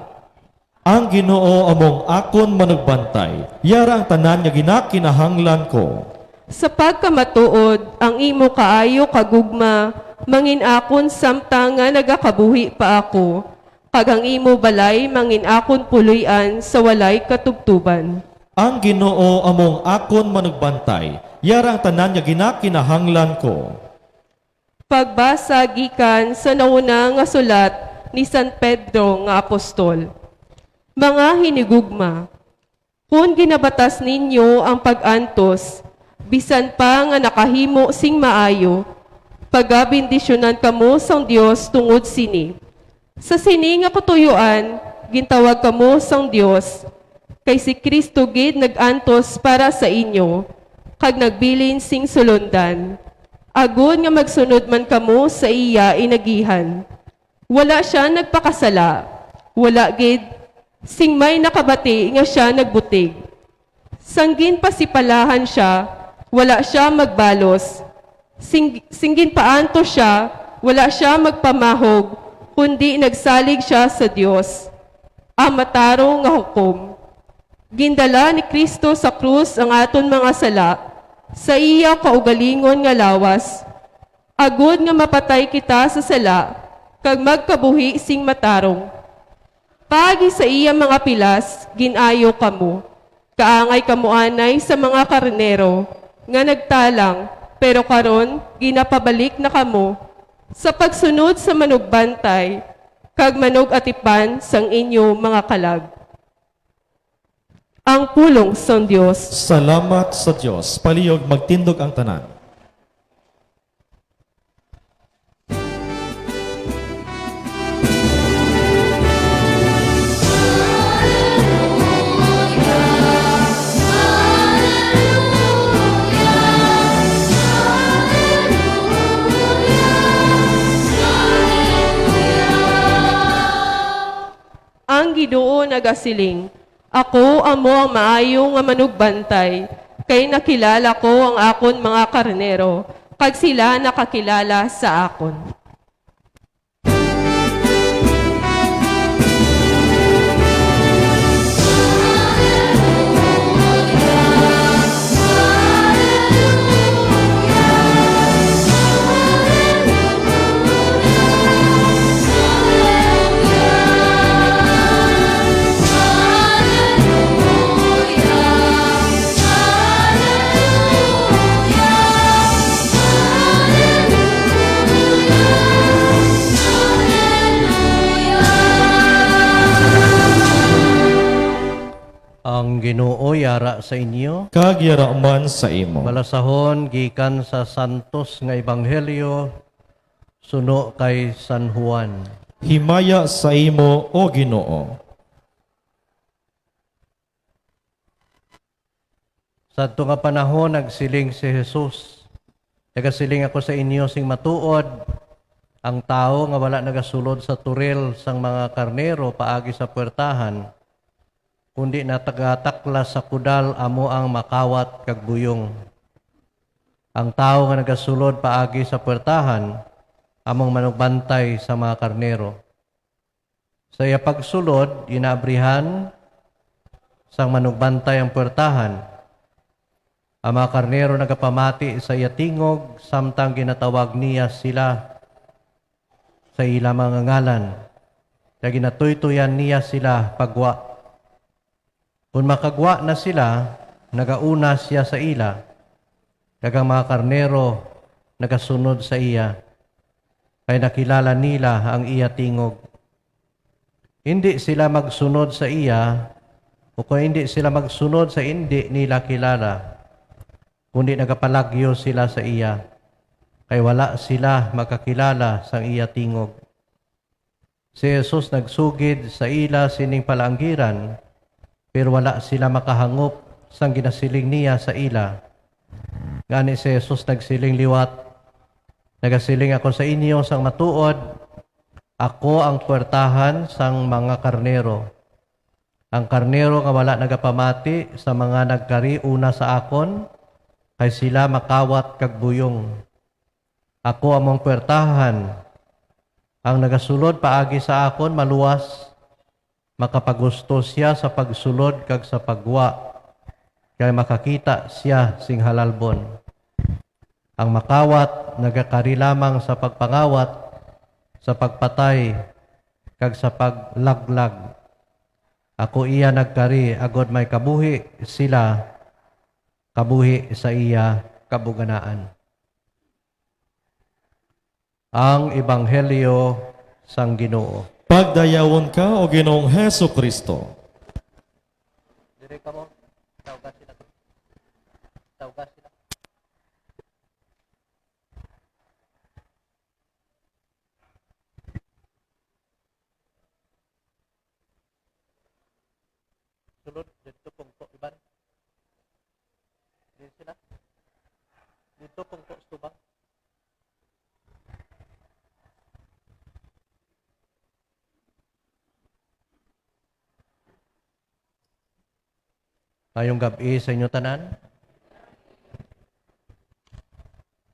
Ang Ginoo amo ang akon manugbantay, yara ang tanan nga ginakinahanglan ko. Sa pagkamatuod, ang imo kaayo kag gugma mangin-akon samtang nga nagakabuhi pa ako, kag ang imo balay mangin-akon puloy-an sa walay katubtoban. Ang Ginoo amo ang akon manugbantay, yara ang tanan nga ginakinahanglan ko. Pagbasa gikan sa nauna nga sulat ni San Pedro nga apostol. Mga hinigugma, kon ginabatas ninyo ang pag-antos, bisan pa nga nakahimo sing maayo, pagabendisyonan kamo sang Dios tungod sini. Sa sini nga katuyuan, gintawag kamo sang Dios, kay si Cristo gid nag-antos para sa inyo, kag nagbilin sing sulondan, agod nga magsunod man kamo sa iya inagihan. Wala sia nagpakasala, wala gid sing may nakabati nga sia nagbutig. Sang ginpasipalahan sia, wala sia magbalos. Sing, sing ginpaantos sia, wala sia magpamahog, kundi nagsalig sia sa Dios, ang matarong nga hukom. Gindala ni Cristo sa krus ang aton mga sala sa iya kaugalingon nga lawas, agod nga mapatay kita sa sala kag magkabuhi sing matarong. Paagi sa iya mga pilas, gin-ayo kamo. Kaangay kamo anay sa mga karnero nga nagtalang, pero karon ginapabalik na kamo sa pagsunod sa manugbantay kag manug-atipan sang inyo mga kalag. Ang pulong sang Dios. Salamat sa Dios. Palihog, magtindog ang tanan. Ang Ginoo nagasiling, Ako amo ang maayo nga manugbantay, kay nakilala ko ang akon mga karnero, kag sila nakakilala sa akon. Ang Ginoo yara sa inyo. Kag yara man sa imo. Balasahon gikan sa santos nga ebanghelyo suno kay San Juan. Himaya sa imo, O Ginoo. Sadto nga panahon, nagsiling si Jesus, "Nagasiling ako sa inyo sing matuod, ang tawo nga wala nagasulod sa turil sang mga karnero paagi sa puwertahan, kundi natagataklas sa kudal amo ang makawat kag buyong. Ang tawo nga nagasulod paagi sa puwertahan amo ang manugbantay sa mga karnero." Sa iya pagsulod, ginaabrihan sang manugbantay ang puwertahan. Ang mga karnero nagapamati sa iya tingog, samtang ginatawag niya sila sa ila mga ngalan, kag ginatuytoyan niya sila pagwa. Kon makagwa na sila, nagauna sia sa ila, kag ang mga karnero nagasunod sa iya, kay nakilala nila ang iya tingog. Indi sila magsunod sa iya, ukon indi sila magsunod sa indi nila kilala, kundi nagapalagyo sila sa iya, kay wala sila makakilala sang iya tingog. Si Jesus nagsugid sa ila sining palaanggiran, pero wala sila makahangop sang ginasiling niya sa ila. Gani si Jesus nagsiling liwat, "Nagasiling ako sa inyo sang matuod, ako ang puwertahan sang mga karnero. Ang karnero nga wala nagapamati sa mga nagkari una sa akon, kay sila makawat kag buyong. Ako amo ang puwertahan. Ang nagasulod paagi sa akon maluwas, makapagusto sia sa pagsulod kag sa paggwa, kay makakita sia sing halalbon. Ang makawat nagakari lamang sa pagpangawat, sa pagpatay, kag sa paglaglag. Ako iya nagkari agod may kabuhi sila, kabuhi sa iya kabuganaan." Ang Ebanghelyo sang Ginoo. Pagdayawon ka, O Ginoong Jesu-Cristo. Diri kamo, tawga sila. Tawga sila. Sulod, didto pungko iban. Diri sila. Didto pungko sa tubang. Mayong gab-i sa inyo tanan.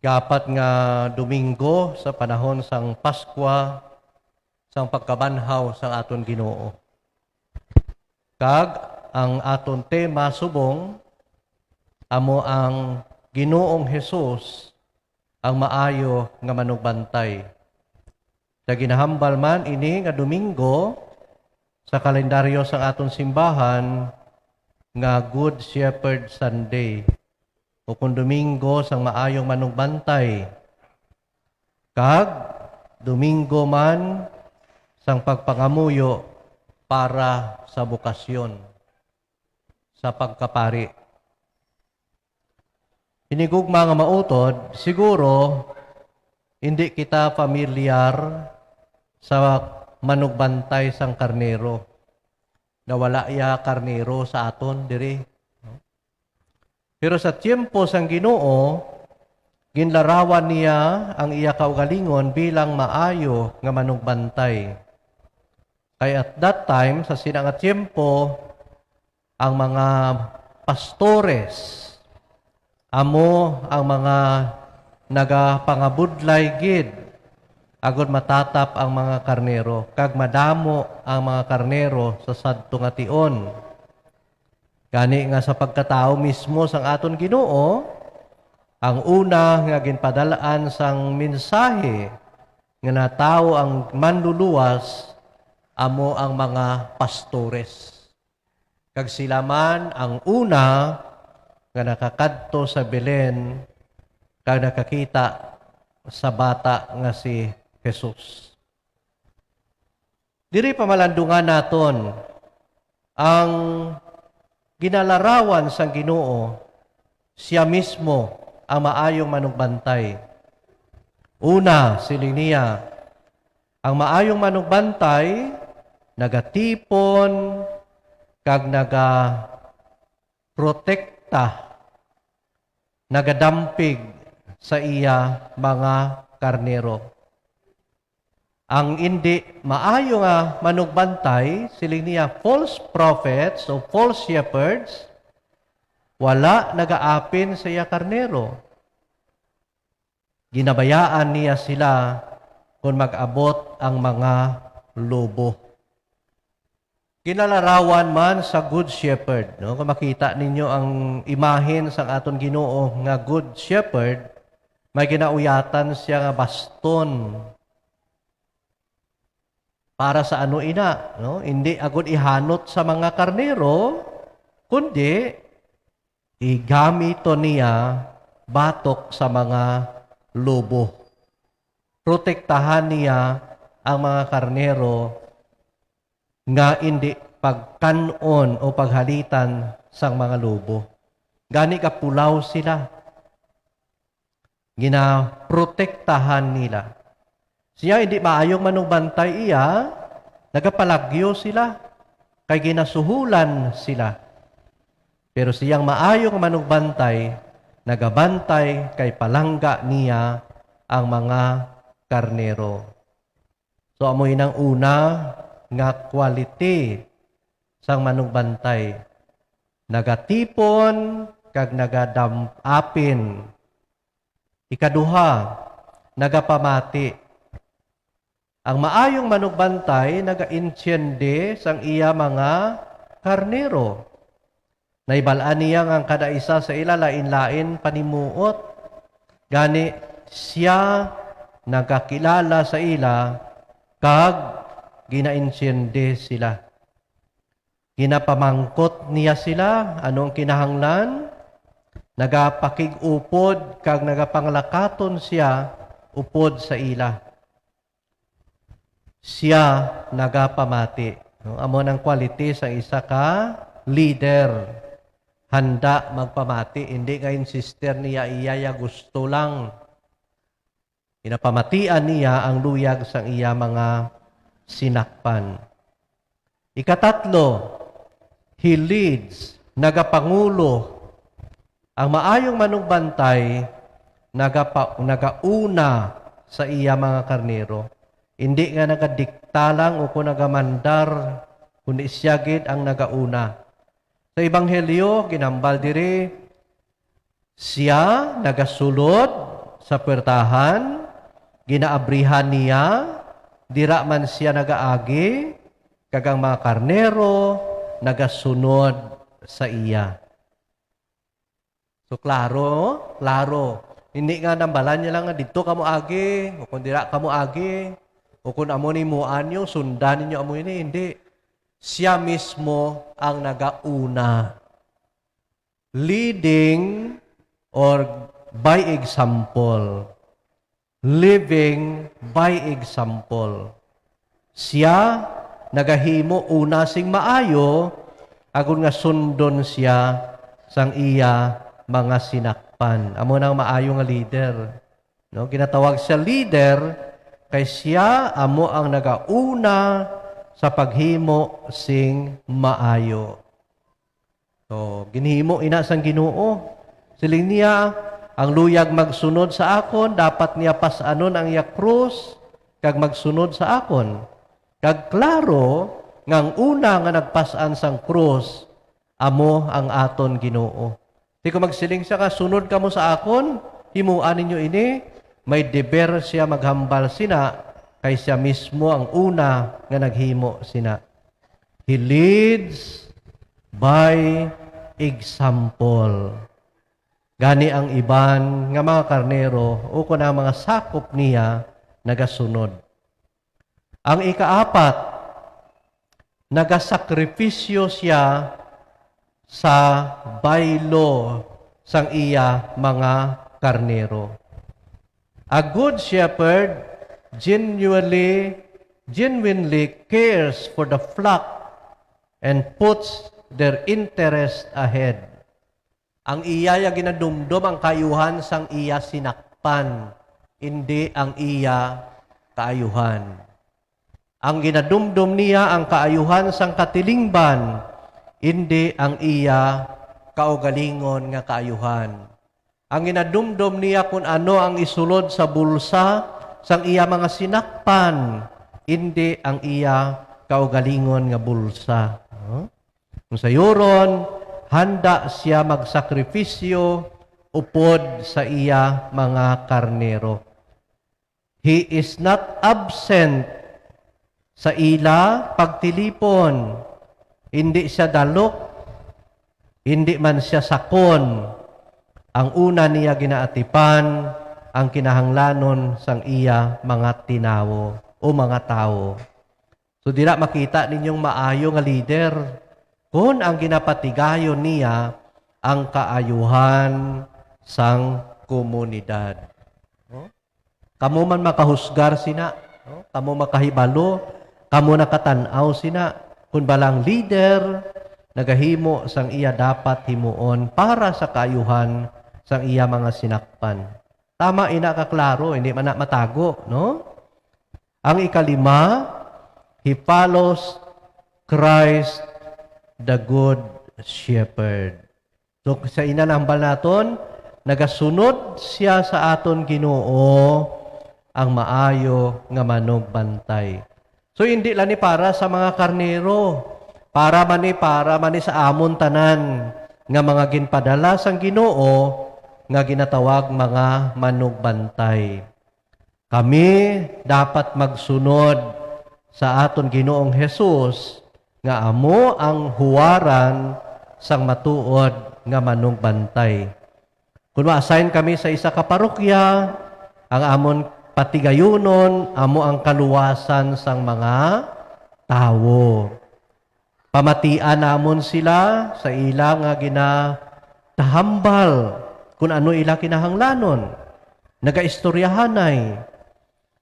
Ikaapat nga Domingo sa panahon sang Paskwa, sang pagkabanhaw sang aton Ginoo. Kag ang aton tema subong amo ang Ginoong Hesus, ang maayo nga manugbantay. Sa ginahambal man ini nga Domingo sa kalendaryo sang aton simbahan nga Good Shepherd Sunday, ukon Domingo sang Maayong Manugbantay, kag Domingo man sang pagpangamuyo para sa bokasyon sa pagkapari. Hinigugma nga mautod, siguro hindi kita pamilyar sa manugbantay sang karnero, na wala iya karnero sa aton diri. Pero sa tiyempo sang Ginoo, ginlarawan niya ang iya kaugalingon bilang maayo nga manugbantay. Kay at that time, sa sina nga tiyempo, Ang mga pastores amo ang mga nagapangabudlay gid, agod matatap ang mga karnero, kag madamo ang mga karnero sa sadto nga tion. Gani nga sa pagkatawo mismo sang aton Ginoo, ang una nga ginpadal-an sang mensahe nga natawo ang manluluwas amo ang mga pastores. Kag sila man ang una nga nakakadto sa Belen kag nakakita sa bata nga si Jesus. Diri pamalandungan naton ang ginalarawan sang Ginoo, sia mismo ang maayong manugbantay. Una, siling niya, ang maayong manugbantay nagatipon kag nagaprotekta, nagadampig sa iya mga karnero. Ang indi maayo nga manugbantay, siling niya, false prophets o false shepherds, wala nagaapin sa iya karnero. Ginabayaan niya sila kon mag-abot ang mga lobo. Ginalarawan man sa Good Shepherd, no? Kung makita ninyo ang imahen sang aton Ginoo nga Good Shepherd, may ginauyatan siya nga baston. Para sa ano ina, no? Hindi agud ihanot sa mga karnero, kundi igamiton niya batok sa mga lobo. Protektahan niya ang mga karnero nga indi pagkan-on o paghalitan sang mga lobo. Gani kapulaw sila. Ginaprotektahan nila. Siya, indi maayong manugbantay iya, nagapalagyo sila, kay ginasuhulan sila. Pero siyang maayong manugbantay, nagabantay kay palangga niya ang mga karnero. So, amo inang una nga quality sang manugbantay. Nagatipon kag nagadam-apin. Ikaduha, nagapamati. Ang maayong manugbantay nagaintiende sang iya mga karnero. Nahibal-an niya nga ang kada isa sa ila lain-lain panimuot. Gani, sia nagakilala sa ila kag ginaintiende sila. Ginapamangkot niya sila, "Ano ang kinahanglan?" Nagapakig-upod kag nagapanglakaton sia upod sa ila. Sia nagapamati. No? Amo nang quality sang isa ka leader. Handa magpamati, hindi nga insister niya iya ya gusto lang. Ginapamatian niya ang luyag sang iya mga sinakpan. Ikatatlo, he leads, nagapangulo. Ang maayong manugbantay nagapa-, nagauna sa iya mga karnero. Indi nga nagadikta lang o kon nagamandar, kundi sia gid ang nagauna. Sa Ebanghelyo, ginambal diri, sia nagasulod sa puwertahan, ginaabrihan niya, dira man sia nagaagi, kag ang mga karnero nagasunod sa iya. So, klaro, klaro. Hindi nga nambalan niya lang nga, "Didto kamo agi," o kung, "Dira kamo agi," o kung, "Amo ni muan niyo, sundan ninyo amo ini." Hindi. Siya mismo ang nagauna. Leading or by example. Living by example. Sia nagahimo una sing maayo, agod nga sundon sia sang iya mga sinakpan. Amo na ang maayo nga leader. No? Ginatawag sia leader kay sia amo ang nagauna sa paghimo sing maayo. So, ginhimo ina sang Ginoo. Siling niya, "Ang luyag magsunod sa akon, dapat niya pas-anon ang iya krus kag magsunod sa akon." Kag klaro nga ang una nga nagpas-an sang krus amo ang aton Ginoo. Ti kon magsiling sia nga, "Sunod kamo sa akon, himoa ninyo ini," may deber sia maghambal sina, kay sia mismo ang una nga naghimo sina. He leads by example. Gani ang iban nga mga karnero ukon ang mga sakop niya nagasunod. Ang ikaapat, nagasakripisyo sia sa baylo sang iya mga karnero. A good shepherd genuinely, genuinely cares for the flock and puts their interest ahead. Ang iya ya ginadumdom ang kaayuhan sang iya sinakpan, indi ang iya kaayuhan. Ang ginadumdom niya ang kaayuhan sang katilingban, indi ang iya kaugalingon nga kaayuhan. Ang ginadumdom niya kun ano ang isulod sa bulsa sang iya mga sinakpan, indi ang iya kaugalingon nga bulsa. Huh? Kung sayuron, handa sia magsakripisyo upod sa iya mga karnero. He is not absent sa ila pagtilipon. Indi sia dalok, indi man sia sakon. Ang una niya ginaatipan ang kinahanglanon sang iya mga tinawo o mga tawo. So, dira makita ninyong maayo nga lider kon ang ginapatigayon niya ang kaayuhan sang komunidad. No? Kamo man makahusgar sina, no? Kamo makahibalo, kamo nakatan-aw sina. Kun bala ang lider nagahimo sang iya dapat himuon para sa kaayuhan sang iya mga sinakpan. Tama ina ka klaro, hindi man na matago, no? Ang ikalima, he follows Christ, the Good Shepherd. So, sa ina nahambal naton, nagasunod siya sa aton Ginoo, ang maayo nga manugbantay. So, hindi lang ni para sa mga karnero, para man ni, para man ni sa amon tanan nga mga ginpadala sang Ginoo nga ginatawag mga manugbantay. Kami dapat magsunod sa aton Ginoong Jesus nga amo ang huwaran sang matuod nga manugbantay. Kun ma-assign kami sa isa ka parokya, ang amon patigayunon amo ang kaluwasan sang mga tawo. Pamatian namon sila sa ila nga ginatahambal kun ano ila kinahanglanon. Nagaistoryahanay.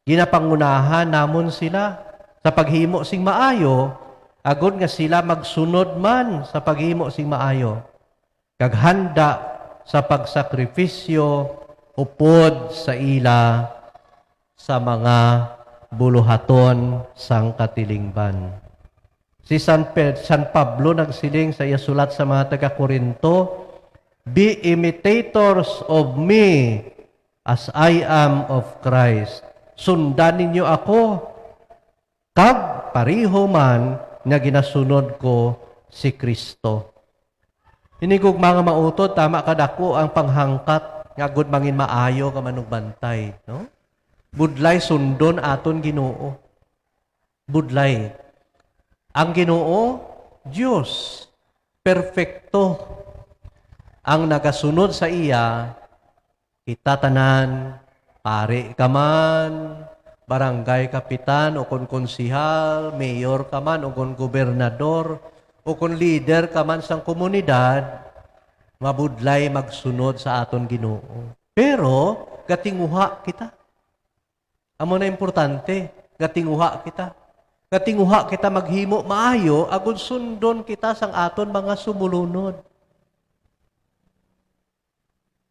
Ginapangunahan namon sila sa paghimo sing maayo, agod nga sila magsunod man sa paghimo sing maayo, kag handa sa pagsakripisyo upod sa ila sa mga buluhaton sang katilingban. Si San Ped-, San Pablo nagsiling sa iya sulat sa mga taga-Corinto, "Be imitators of me as I am of Christ." Sundan ninyo ako, kag pareho man nga ginasunod ko si Cristo. Hinigugma nga mautod, tama kadako ang panghangkat nga agud mangin maayo nga manugbantay, no? Budlay sundon aton Ginoo. Budlay. Ang Ginoo, Dios, perpekto. Ang nagasunod sa iya, kita tanan, pari ka man, barangay kapitan, ukon konsihal, mayor ka man, ukon gobernador, ukon lider ka man sang komunidad, mabudlay magsunod sa aton Ginoo. Pero gatinguha kita. Amo na importante, gatinguha kita. Gatinguha kita maghimo maayo, agud sundon kita sang aton mga sumulunod.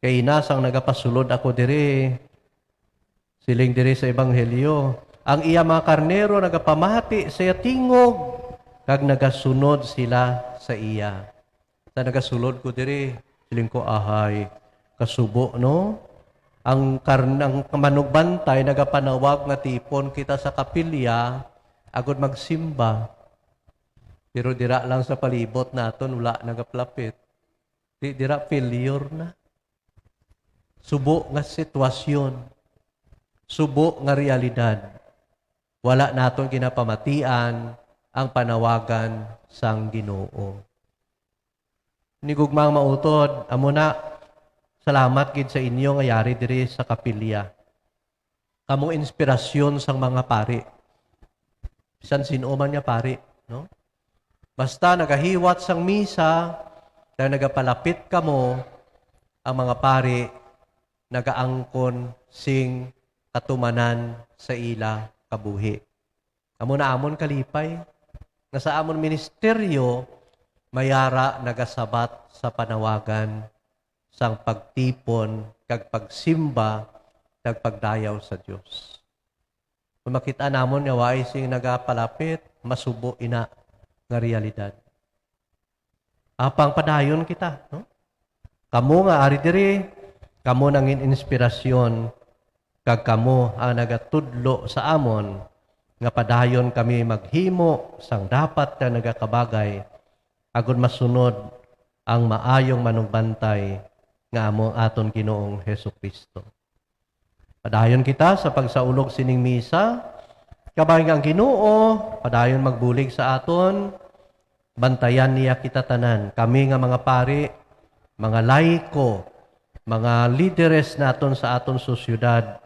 Kay ina, sang nagapasulod ako diri, siling diri sa Ebanghelyo, ang iya mga karnero nagapamati sa iya tingog, kag nagasunod sila sa iya. Sa nagasulod ko diri, siling ko, "Ahay, kasubo, no? Ang karn-, ang manugbantay nagapanawag nga tipon kita sa kapilya agud magsimba. Pero dira lang sa palibot naton, wala nagapalapit. Di dira, failure na. Subo nga sitwasyon, subo nga realidad, wala naton ginapamatian ang panawagan sang Ginoo. Hinigugma nga mautod, amo na, salamat gid sa inyo nga yari diri sa kapilya. Kamo inspirasyon sang mga pari. Bisan sin-o man nga pari, no? Basta nagahiwat sang misa, kag nagapalapit kamo, ang mga pari nagaangkon sing katumanan sa ila kabuhi. Amo na amon kalipay nga sa amon ministeryo, may ara nagasabat sa panawagan sang pagtipon kag pagsimba kag pagdayaw sa Dios. Kung makita namon nga waay sing nagapalapit, masubo ina nga realidad. Apang padayon kita, no? Kamo nga ari diri, kamo nangin inspirasyon, kag kamo ang nagatudlo sa amon nga padayon kami maghimo sang dapat nga nagakabagay, agod masunod ang maayong manugbantay nga amo ang aton Ginoong Jesu-Cristo. Padayon kita sa pagsaulog sining misa, kabay nga ang Ginoo padayon magbulig sa aton. Bantayan niya kita tanan, kami nga mga pari, mga laiko, mga lideres naton sa aton sosyedad,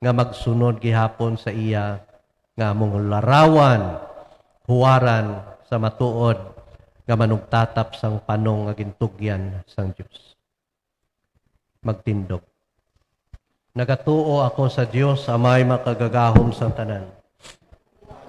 nga magsunod gihapon sa iya, nga among larawan, huwaran sa matuod nga manugtatap sang panong nga gintugyan sang Dios. Magtindog. Nagatuo ako sa Dios, Amay makagagahom sang tanan.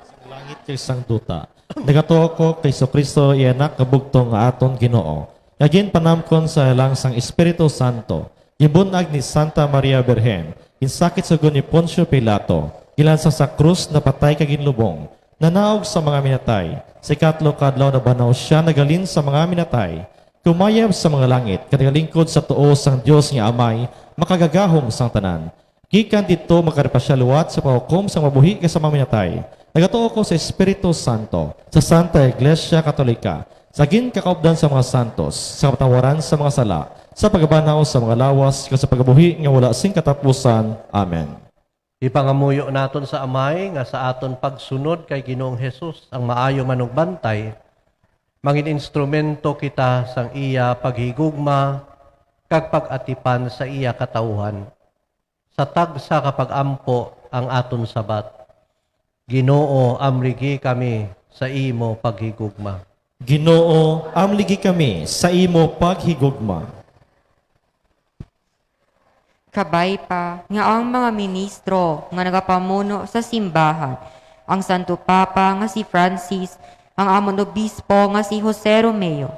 Sang langit kag sang duta. Nagatuo ako kay Jesu-Cristo, iya Anak nga bugtong, nga aton Ginoo, nga ginpanamkon sa halangdom sang Espiritu Santo, ginbun-ag ni Santa Maria Birhen, ginsakit sa hugon ni Poncio Pilato, ginlansang sa krus, napatay kag ginlubong, nanaog sa mga minatay, sa ikatlo ka adlaw nabanhaw sia, naghalin sa mga minatay, kumayab sa mga langit, kag nagalingkod sa tuo sang Dios nga Amay, makagagahom sang tanan. Gikan didto, magakari pa sia liwat sa paghukom sang mga buhi kag sa mga minatay. Nagatuo ko sa Espiritu Santo, sa Santa Iglesia Katolika, sa ginkakaupdan sa mga santos, sa kapatawaran sa mga sala, sa pagbanhaw sa mga lawas, kag sa pagkabuhi nga wala sing katapusan. Amen. Ipangamuyo naton sa Amay nga sa aton pagsunod kay Ginoong Jesus, ang maayo manugbantay, mangin instrumento kita sang iya paghigugma kag pag-atipan sa iya katawuhan. Sa tagsa ka pag-ampo ang aton sabat: Ginoo, amligi kami sa imo paghigugma. Ginoo, amligi kami sa imo paghigugma. Kabay pa nga ang mga ministro nga nagapamuno sa simbahan, ang Santo Papa nga si Francis, ang amon obispo nga si Jose Romeo,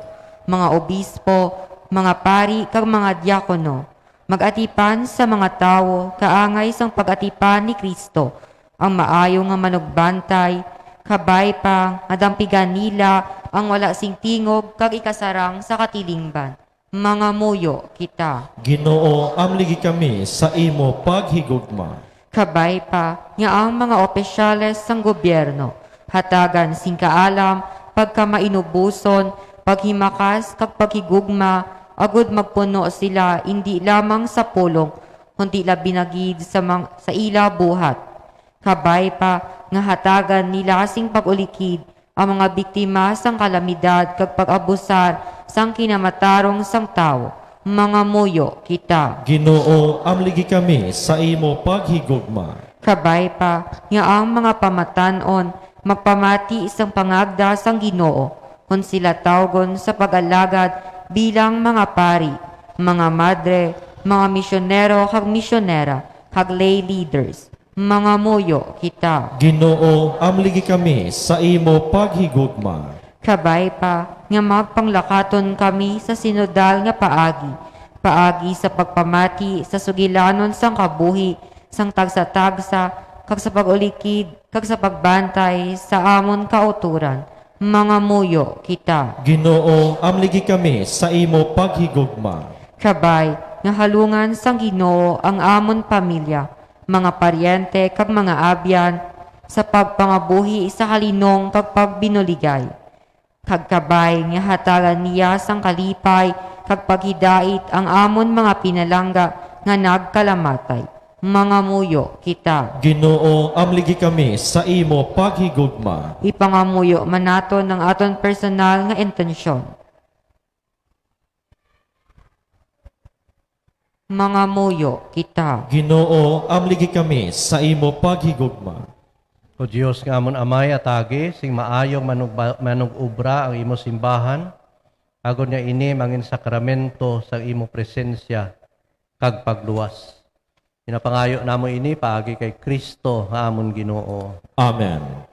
mga obispo, mga pari, kag mga diakono, mag-atipan sa mga tawo kaangay sang pag-atipan ni Cristo, ang maayo nga manugbantay, kabay pa nga dampigan nila ang wala sing tingog kag ikasarang sa katilingban. Mangamuyo kita. Ginoo, amligi kami sa imo paghigugma. Kabay pa nga ang mga opisyales sang gobyerno hatagan sing kaalam, pagkamainuboson, paghimakas, kag paghigugma, agud magpuno sila indi lamang sa pulong, kundi labi na gid sa mang-, sa ila buhat. Kabay pa nga hatagan nila sing pag-ulikid ang mga biktima sang kalamidad kag pag-abusar sang kinamatarong sang tawo. Mangamuyo kita. Ginoo, amligi kami sa imo paghigugma. Kabay pa nga ang mga pamatan-on magpamati sang pangagda sang Ginoo, kon sila tawgon sa pag-alagad bilang mga pari, mga madre, mga misyonero kag misyonera, kag lay leaders. Mangamuyo kita. Ginoo, amligi kami sa imo paghigugma. Kabay pa nga magpanglakaton kami sa sinodal nga paagi, paagi sa pagpamati sa sugilanon sang kabuhi sang tagsa-tagsa, kag sa pag-ulikid, kag sa pagbantay sa amon kautoran. Mangamuyo kita. Ginoo, amligi kami sa imo paghigugma. Kabay nga halungan sang Ginoo ang amon pamilya, mga paryente, kag mga abyan, sa pagpangabuhi sa kalinong kag pagbinuligay. kag kabay nga hatagan niya sang kalipay kag paghidait ang amon mga pinalangga nga nagkalamatay. Mangamuyo kita. Ginoo, amligi kami sa imo paghigugma. Ipangamuyo man naton ang aton personal nga intensyon. Mangamuyo kita. Ginoo, amligi kami sa imo paghigugma. O Dios nga amon Amay, atagi sing maayong manugba-, manug-obra ang imo simbahan, agod nga ini mangin sakramento sa imo presensya kag pagluwas. Ginapangayo namo ini paagi kay Cristo nga amon Ginoo. Amen.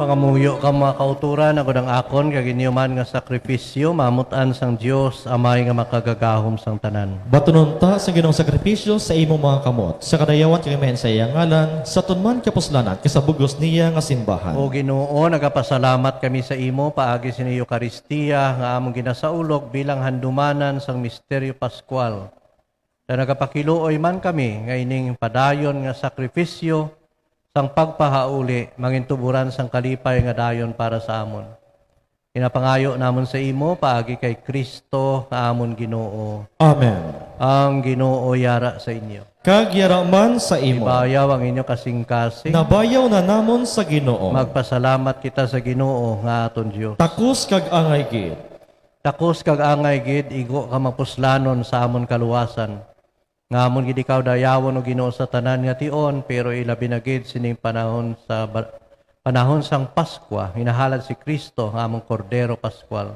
Pangamuyo ka, mga kauturan, agod ang akon kag inyo man nga sakripisyo mamut-an sang Dios, Amay nga makagagahom sang tanan. Batunon ta sa Ginoong sakripisyo sa imo mga kamot, sa kadayawan kag imahen sa iya ngalan, sa aton man kapuslanan kag sa bug-os niya nga simbahan. O Ginoo, nagapasalamat kami sa imo paagi sini Eukaristia nga among ginasaulog bilang handumanan sang misteryo Pascual. Sa nagapakiluoy man kami nga ining padayon nga sakrifisyo sang pagpahauli mangintuboran sang kalipay nga dayon para sa amon. Ginapangayo namon sa imo paagi kay Cristo nga amon Ginoo. Amen. Ang Ginoo yara sa inyo. Kag yara man sa imo. Ibayaw ang inyo kasingkasing. Nabayaw na namon sa Ginoo. Magpasalamat kita sa Ginoo nga aton Dios. Takos kag angay gid. Takos kag angay gid, igo ka mapuslanon sa amon kaluwasan. Nga amon gid ikaw dayawon, O Ginoo, sa tanan nga tion, pero ilabi na gid sining panahon sa ba-, panahon sang Paskwa, hinahalad si Cristo nga among Kordero Paskwal.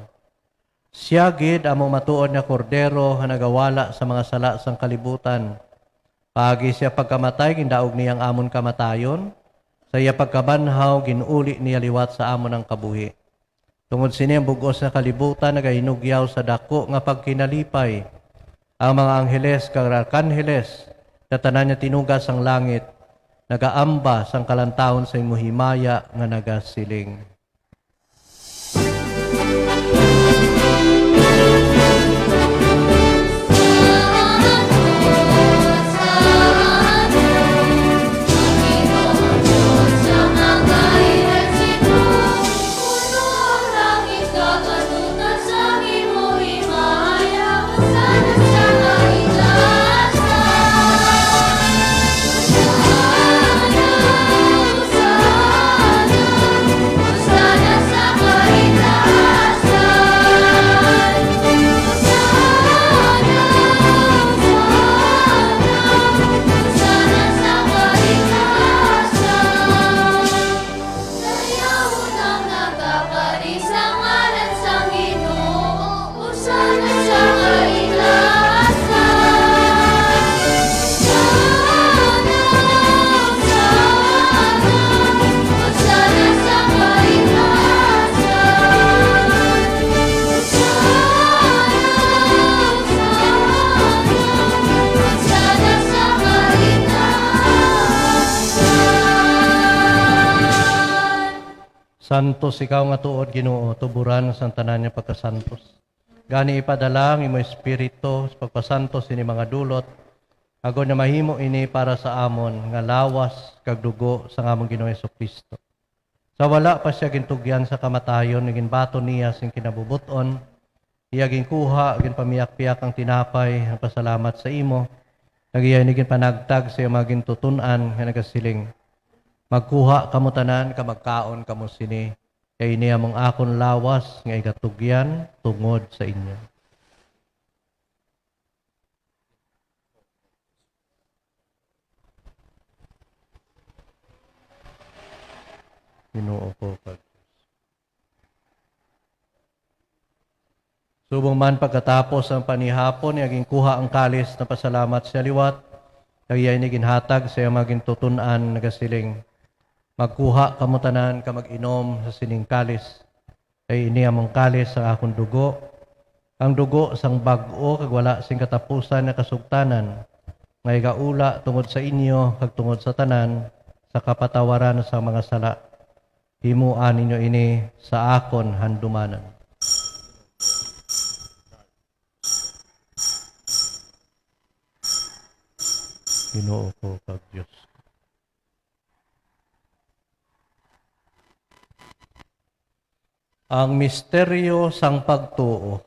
Sia gid among matuod nga Kordero nga nagawala sa mga sala sang kalibutan. Paagi sia pagkamatay, gindaog niya ang amon kamatayon. Sa iya pagkabanhaw, gin-uli niya liwat sa amon ang kabuhi. Tungod sini, ang bug-os nga kalibutan nagahinugyaw sa daku nga pagkinalipay. Ang mga angheles kag arkanheles, nga tanan nga tinuga sang langit, nagaamba sang kalantawon sa imo himaya nga nagasiling. Dayaw ang nagapakari sa ngalan sang Ginoo. Hosana sa kaitaasan. Hosana, Hosana. Hosana sa kaitaasan. Hosana, Hosana. Hosana sa kaitaasan. Santos ikaw nga tuod, Ginoo, tuboran sang tanan nga pagkasantos. Gani ipadala ang imo Espiritu sa pagpasantos sini mga dulot, agod nga mahimo ini para sa amon nga lawas kag dugo sang amon Ginoong Jesu-Cristo. Sa wala pa sia gintugyan sa kamatayon, nga ginbaton niya sing kinabubot-on, iya ginkuha, ginpamiyakpiyak ang tinapay, nagpasalamat sa imo, kag iya ini ginpanagtag sa iyang mga gintuton-an nga nagasiling, "Magkuha kamo tanan kag magkaon kamo sini, kay ini among akon lawas nga igatugyan tungod sa inyo." Ginoo ko kag Dios. Subong man pagkatapos ang panihapon, niya ginkuha ang kalis, nagpasalamat sia liwat, kag iya ini ginhatag sa iyang mga gintuton-an, nagasiling, "Magkuha kamo tanan kag mag-inom sa sining kalis, kay ini among kalis sang akon dugo, ang dugo sang bag-o kag wala sing katapusan nga kasugtanan, nga igaula tungod sa inyo kag tungod sa tanan sa kapatawaran sang mga sala. Himoa ninyo ini sa akon handumanan." Ginoo ko kag Dios. Ang misteryo sang pagtuo.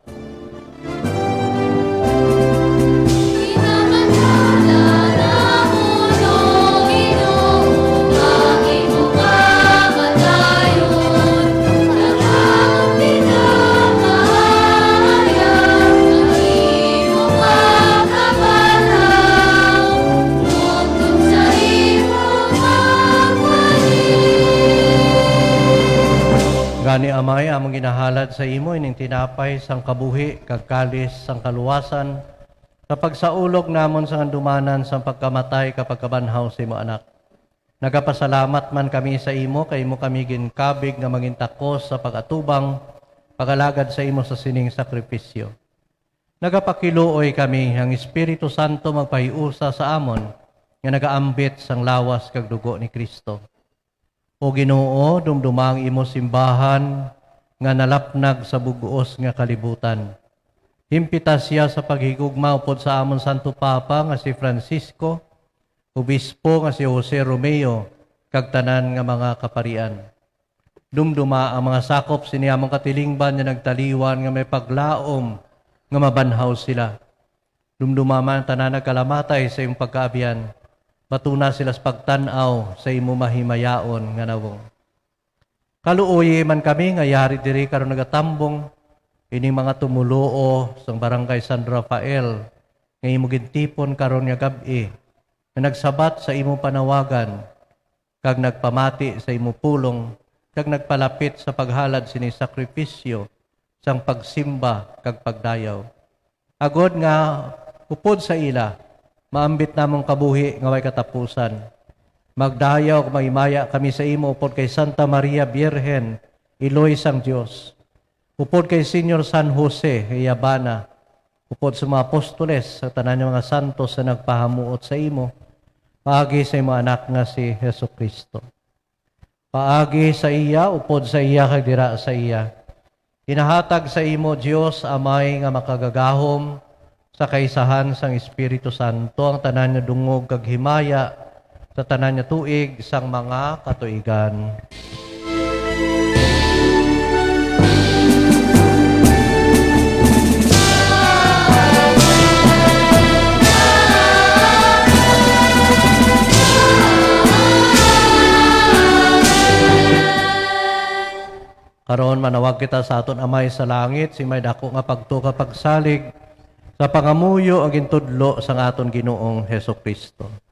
Gani, Amay, among ginahalad sa imo ining tinapay sang kabuhi kag kalis sang kaluwasan, sa pagsaulog namon sang handumanan sang pagkamatay kag pagkabanhaw sa imo Anak. Nagapasalamat man kami sa imo kay imo kami ginkabig nga mangintakos sa pag-atubang, pag-alagad sa imo sa sining sakripisyo. Nagapakiluoy kami nga ang Espiritu Santo magpahiusa sa amon nga nagaambit sang lawas kag dugo ni Cristo. O Ginoo, dumduma ang imo simbahan nga nalapnag sa bug-os nga kalibutan. Himpita sia sa paghigugma upod sa amon Santo Papa nga si Francisco, Obispo nga si Jose Romeo, kag tanan nga mga kaparian. Dumduma ang mga sakop sini among katilingban nga nagtaliwan nga may paglaom nga mabanhaw sila. Dumduma man ang tanan nagkalamatay sa imong pagkaabyan. Batuna sila sa pagtan-aw sa imo mahimayaon nga nawong. Kaluoyi man kami nga yari diri karon nagatambong ining mga tumoluo sang Barangay San Rafael nga imo gintipon karon nga gab-i, nga nagsabat sa imo panawagan, kag nagpamati sa imo pulong, kag nagpalapit sa paghalad sini sakripisyo sang pagsimba kag pagdayaw. Agod nga upod sa ila, maambit namong kabuhi nga way katapusan. Magdayaw kag maghimaya kami sa imo upod kay Santa Maria Birhen, Iloy sang Dios, upod kay Señor San Jose nga iya bana, upod sa mga apostoles, sa tanan nga mga santos nga nagpahamuot sa imo, paagi sa imo Anak nga si Jesu-Cristo. Paagi sa iya, upod sa iya, kag dira sa iya, ginahatag sa imo, Dios Amay nga makagagahom, sa kaisahan sang Espiritu Santo, ang tanan nga dungog kag himaya sa tanan nga tuig sang mga katuigan. Karon, manawag kita sa aton Amay sa langit, sing may dako nga pagtuo kag pagsalig sa pangamuyo nga gintudlo sang aton Ginoong Jesu-Cristo.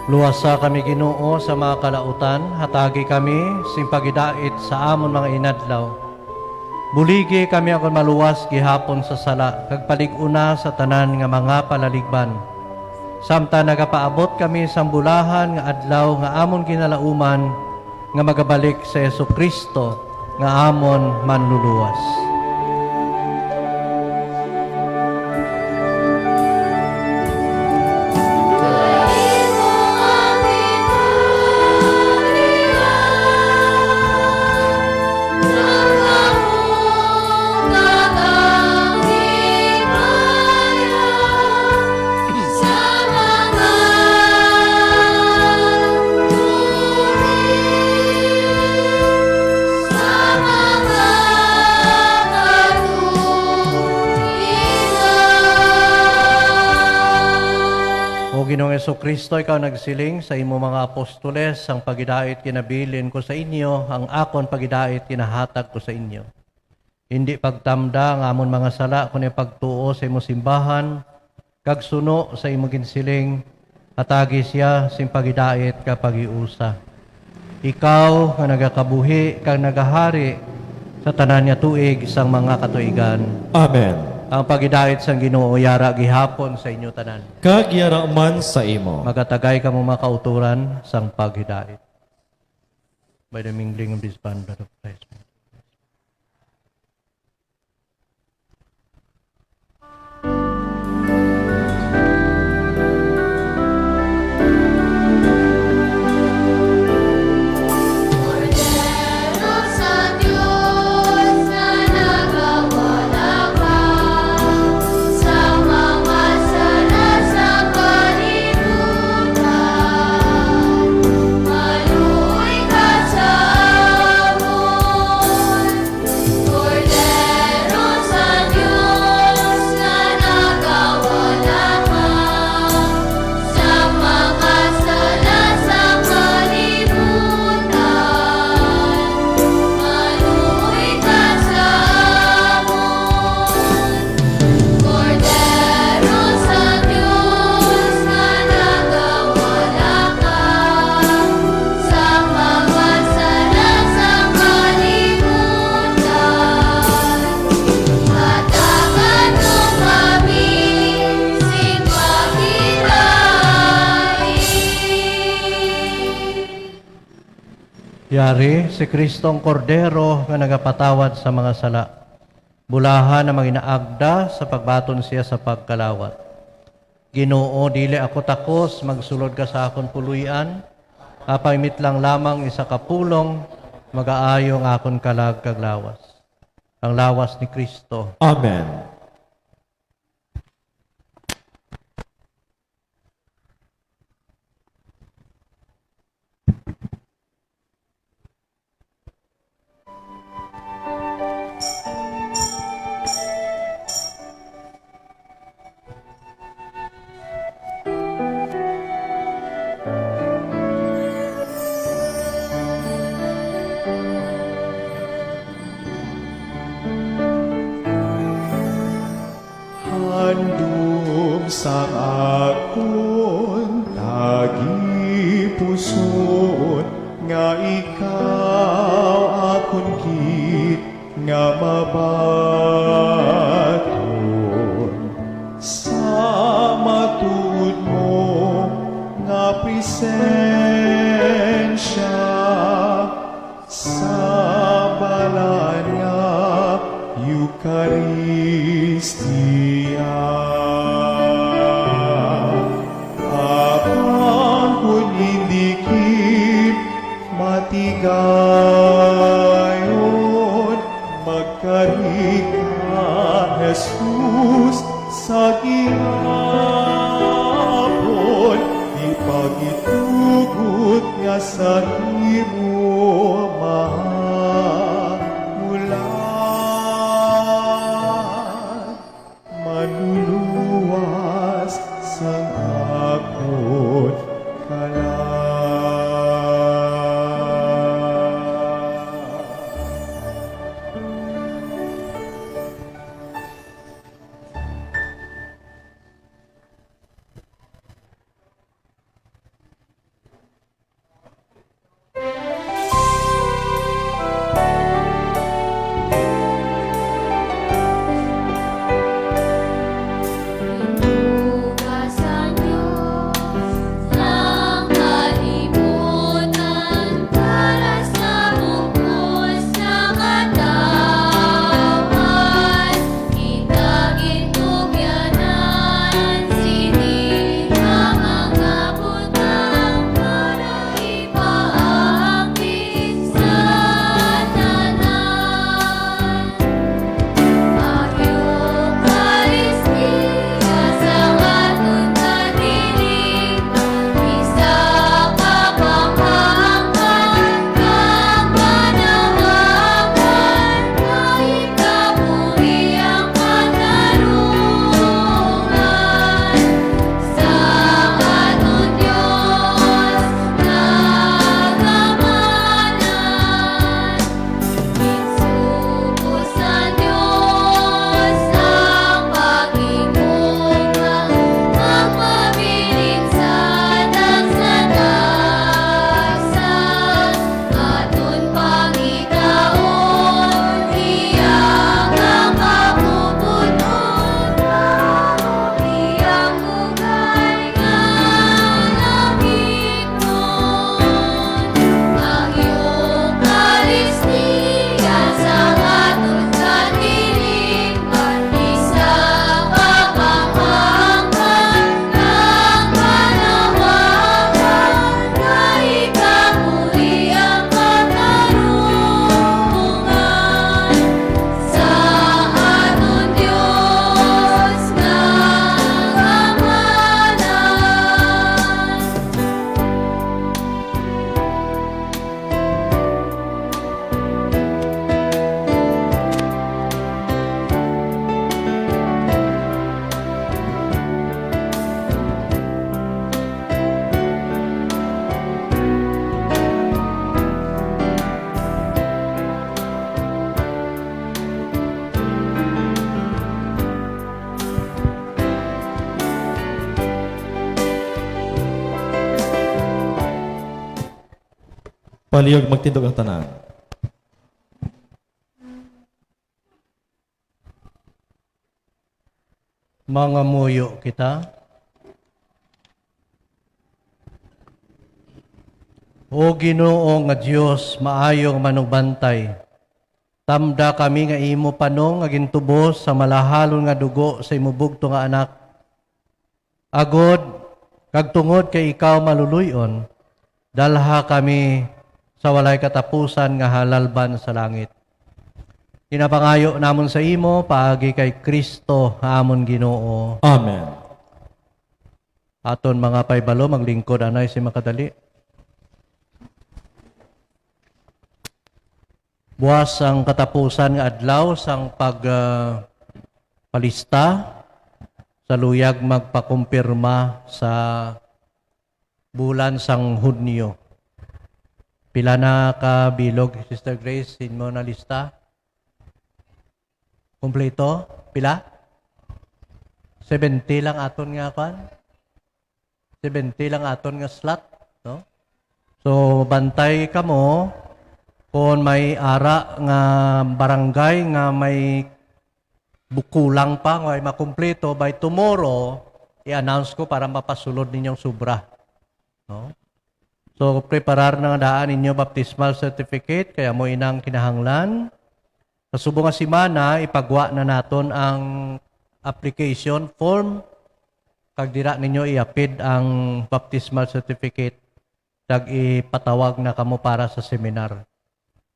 Luwasa kami, Ginoo, sa mga kalautan, hatagi kami sing pagidait sa amon mga inadlaw. Buligi kami akon maluwas gihapon sa sala, kag palig-una sa tanan nga mga palaligban. Samtang nagapaabot kami sang bulahan nga adlaw nga amon ginalauman, nga magabalik si Jesu-Cristo nga amon Manluluwas. Sa mga tuig, sa mga katuigan. O Ginoong Jesu-Cristo, ikaw nagsiling sa imo mga apostoles, "Ang pagidait ginabilin ko sa inyo, ang akon pagidait ginahatag ko sa inyo." Indi pagtamda ang amon mga sala, kundi pagtuo sa imo simbahan, kag suno sa imo ginsiling, hatagi sia sing pagidait kag paghiusa. Ikaw nga nagakabuhi kag nagahari sa tanan nga tuig sang mga katuigan. Amen. Ang pagidait sang Ginoo yara gihapon sa inyo tanan. Kag yara man sa imo. Magatagay kamo, mga kautoran, sang paghidait. By the mingling of this bond, blood of Christ. Kordero sa Dios nga nagawala ka sa mga sala sa kalibutan, maluoy ka sa amon. Kordero sa Dios nga nagawala ka sa mga sala sa kalibutan, maluoy ka sa amon. Kordero sa Dios nga nagawala ka sa mga sala sa kalibutan, hatagan mo kami sing pagidait. Yari si Cristo ang Kordero nga nagapatawad sa mga sala. Bulahan ang maginaagda sa pagbaton siya sa pagkalawat. Ginoo, dili ako takos, magsulod ka sa akon puloy-an, apang imitlang lamang isa ka pulong, magaayo ang akon kalag kag lawas. Ang lawas ni Cristo. Amen. Handom sang akon tagipusoon, nga ikaw akon gid nga mabaton sa matuod mo nga presensya. Sa balaan nga Eukaristia, apang kon indi gid matigayon, magkari ka, Jesus, sa gihapon, ipagitugot nga sa imo mahamulan, manluluwas sang akon kalag. Palihog magtindog ang tanan. Mangamuyo kita. O Ginoo nga Dios, maayo nga manugbantay, tamda kami nga imo panong nga gintubos sa malahalon nga dugo sa imo bugtong nga Anak. Agod kag tungod kay ikaw maluluy-on, dalha kami sa walay katapusan nga halalban sa langit. Ginapangayo namon sa imo paagi kay Cristo nga amon Ginoo. Amen. Aton mga paibalo, maglingkod anay si makadali. Buas ang katapusan nga adlaw sang pag, ah, palista sa luyag magpakumpirma sa bulan sang Hunyo. Pila na ka bilog, Sister Grace, inyo na lista? Kompleto? Pila? Seventy lang aton nga kwan? Seventy lang aton nga slot, no? So, bantay kamo kung may ara nga barangay nga may bu-, kulang pa, nga may makumpleto, by tomorrow, i-announce ko para mapasulod ninyong sobra, no? So, preparar na nga daan ninyo baptismal certificate, kaya mo inang kinahanglan. Sa subong nga semana, ipagwa na naton ang application form, kag dira ninyo iapid ang baptismal certificate, kag ipatawag na kamo para sa seminar.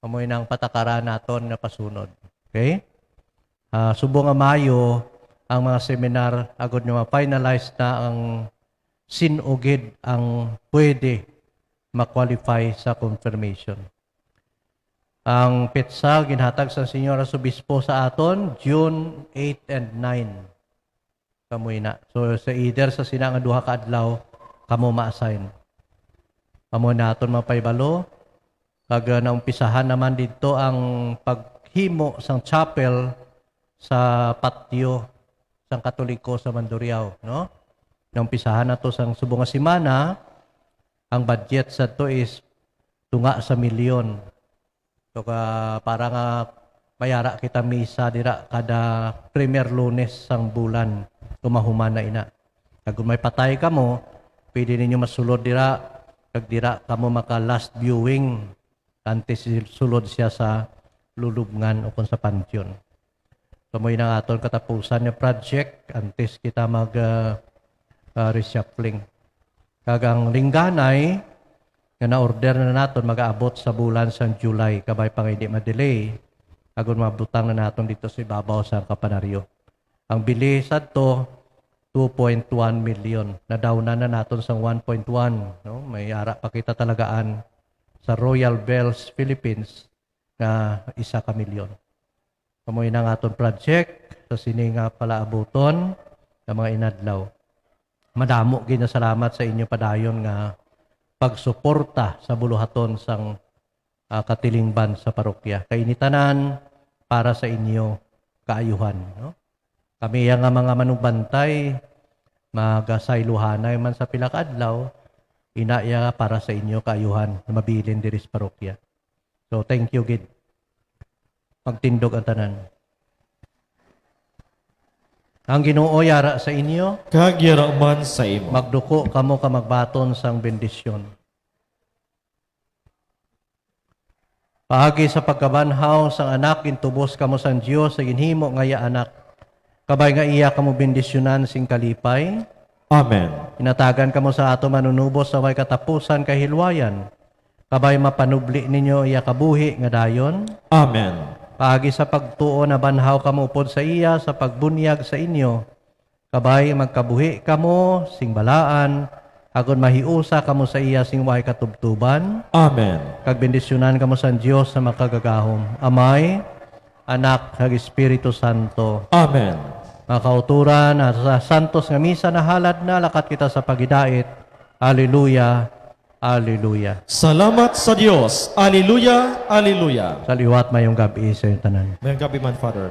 Amo nang patakaran naton nga pasunod. Okay? Ah, subong nga Mayo ang mga seminar, agud nga ma-finalize na ang sin-o gid ang pwede ma-qualify sa confirmation. Ang petsa ginhatag sa Señor Arsobispo sa aton, June eight and nine. Kamo ina. So, sa either sa sina nga duha ka adlaw, kamo ma-assign. Kamo naton mapahibalo. Kag, ah, naumpisahan naman didto ang paghimo sang chapel sa patio sang Katoliko sa Mandurriao, no? Naumpisahan na to sang subong nga semana. Ang budget sa to is tunga sa milyon. So, ka, para nga mayara kita misa dira kada primer Lunes sang bulan, kung mahuman na ina. Kag kung may patay kamo, pwede ninyo masulod dira, kag dira kamo maka last viewing antes sulod siya sa lulubngan o kung sa panteon. Kamoy na aton katapusan nga project antes kita mag, ah, ah, reshuffling. Kag ang lingganay nga na-order na naton magaabot sa bulan sang July, kabay pa nga hindi ma-delay, agod mabutang na naton dito sa ibabaw sa kapanaryo. Ang bili sadto, two point one million. Nadawnan na naton sang one point one, no? May ara pa kita talagaan sa Royal Bells Philippines nga isa ka milyon. Kamoy na nga aton project sa sini nga palaabuton nga mga inadlaw. Madamo gid nga salamat sa inyo padayon nga pagsuporta sa buluhaton sang, ah, katilingban sa parokya. Kay ini tanan para sa inyo kaayuhan, no? Kami ya nga mga manugbantay, magasaylohanay man sa pila ka adlaw, ina ya para sa inyo kaayuhan nga mabilin diri sa parokya. So, thank you gid. Magtindog ang tanan. Ang Ginoo yara sa inyo. Kag yara man sa imo. Magduko kamo ka magbaton sang bendisyon. Paagi sa pagkabanhaw sang Anak, gintubos kamo sang Dios sa ginhimo nga iya Anak. Kabay nga iya kamo bendisyonan sing kalipay. Amen. Inatagan kamo sa aton Manunubos sa way katapusan kahilwayan. Kabay mapanubli ninyo iya kabuhi nga dayon. Amen. Paagi sa pagtuo nabanhaw kamo upod sa iya sa pagbunyag sa inyo. Kabay magkabuhi kamo sing balaan, agod mahiusa kamo sa iya sing way katubtuban. Amen. Kag bendisyonan kamo sang Dios sa makagagahom, Amay, Anak, kag Espiritu Santo. Amen. Mga kauturan, sa santos nga misa nahalad na, lakat kita sa paghidait. Aleluya, aleluya. Salamat sa Dios. Aleluya, aleluya. Sa liwat, mayong gab-i sa inyong tanan. Mayong gab-i man, Father.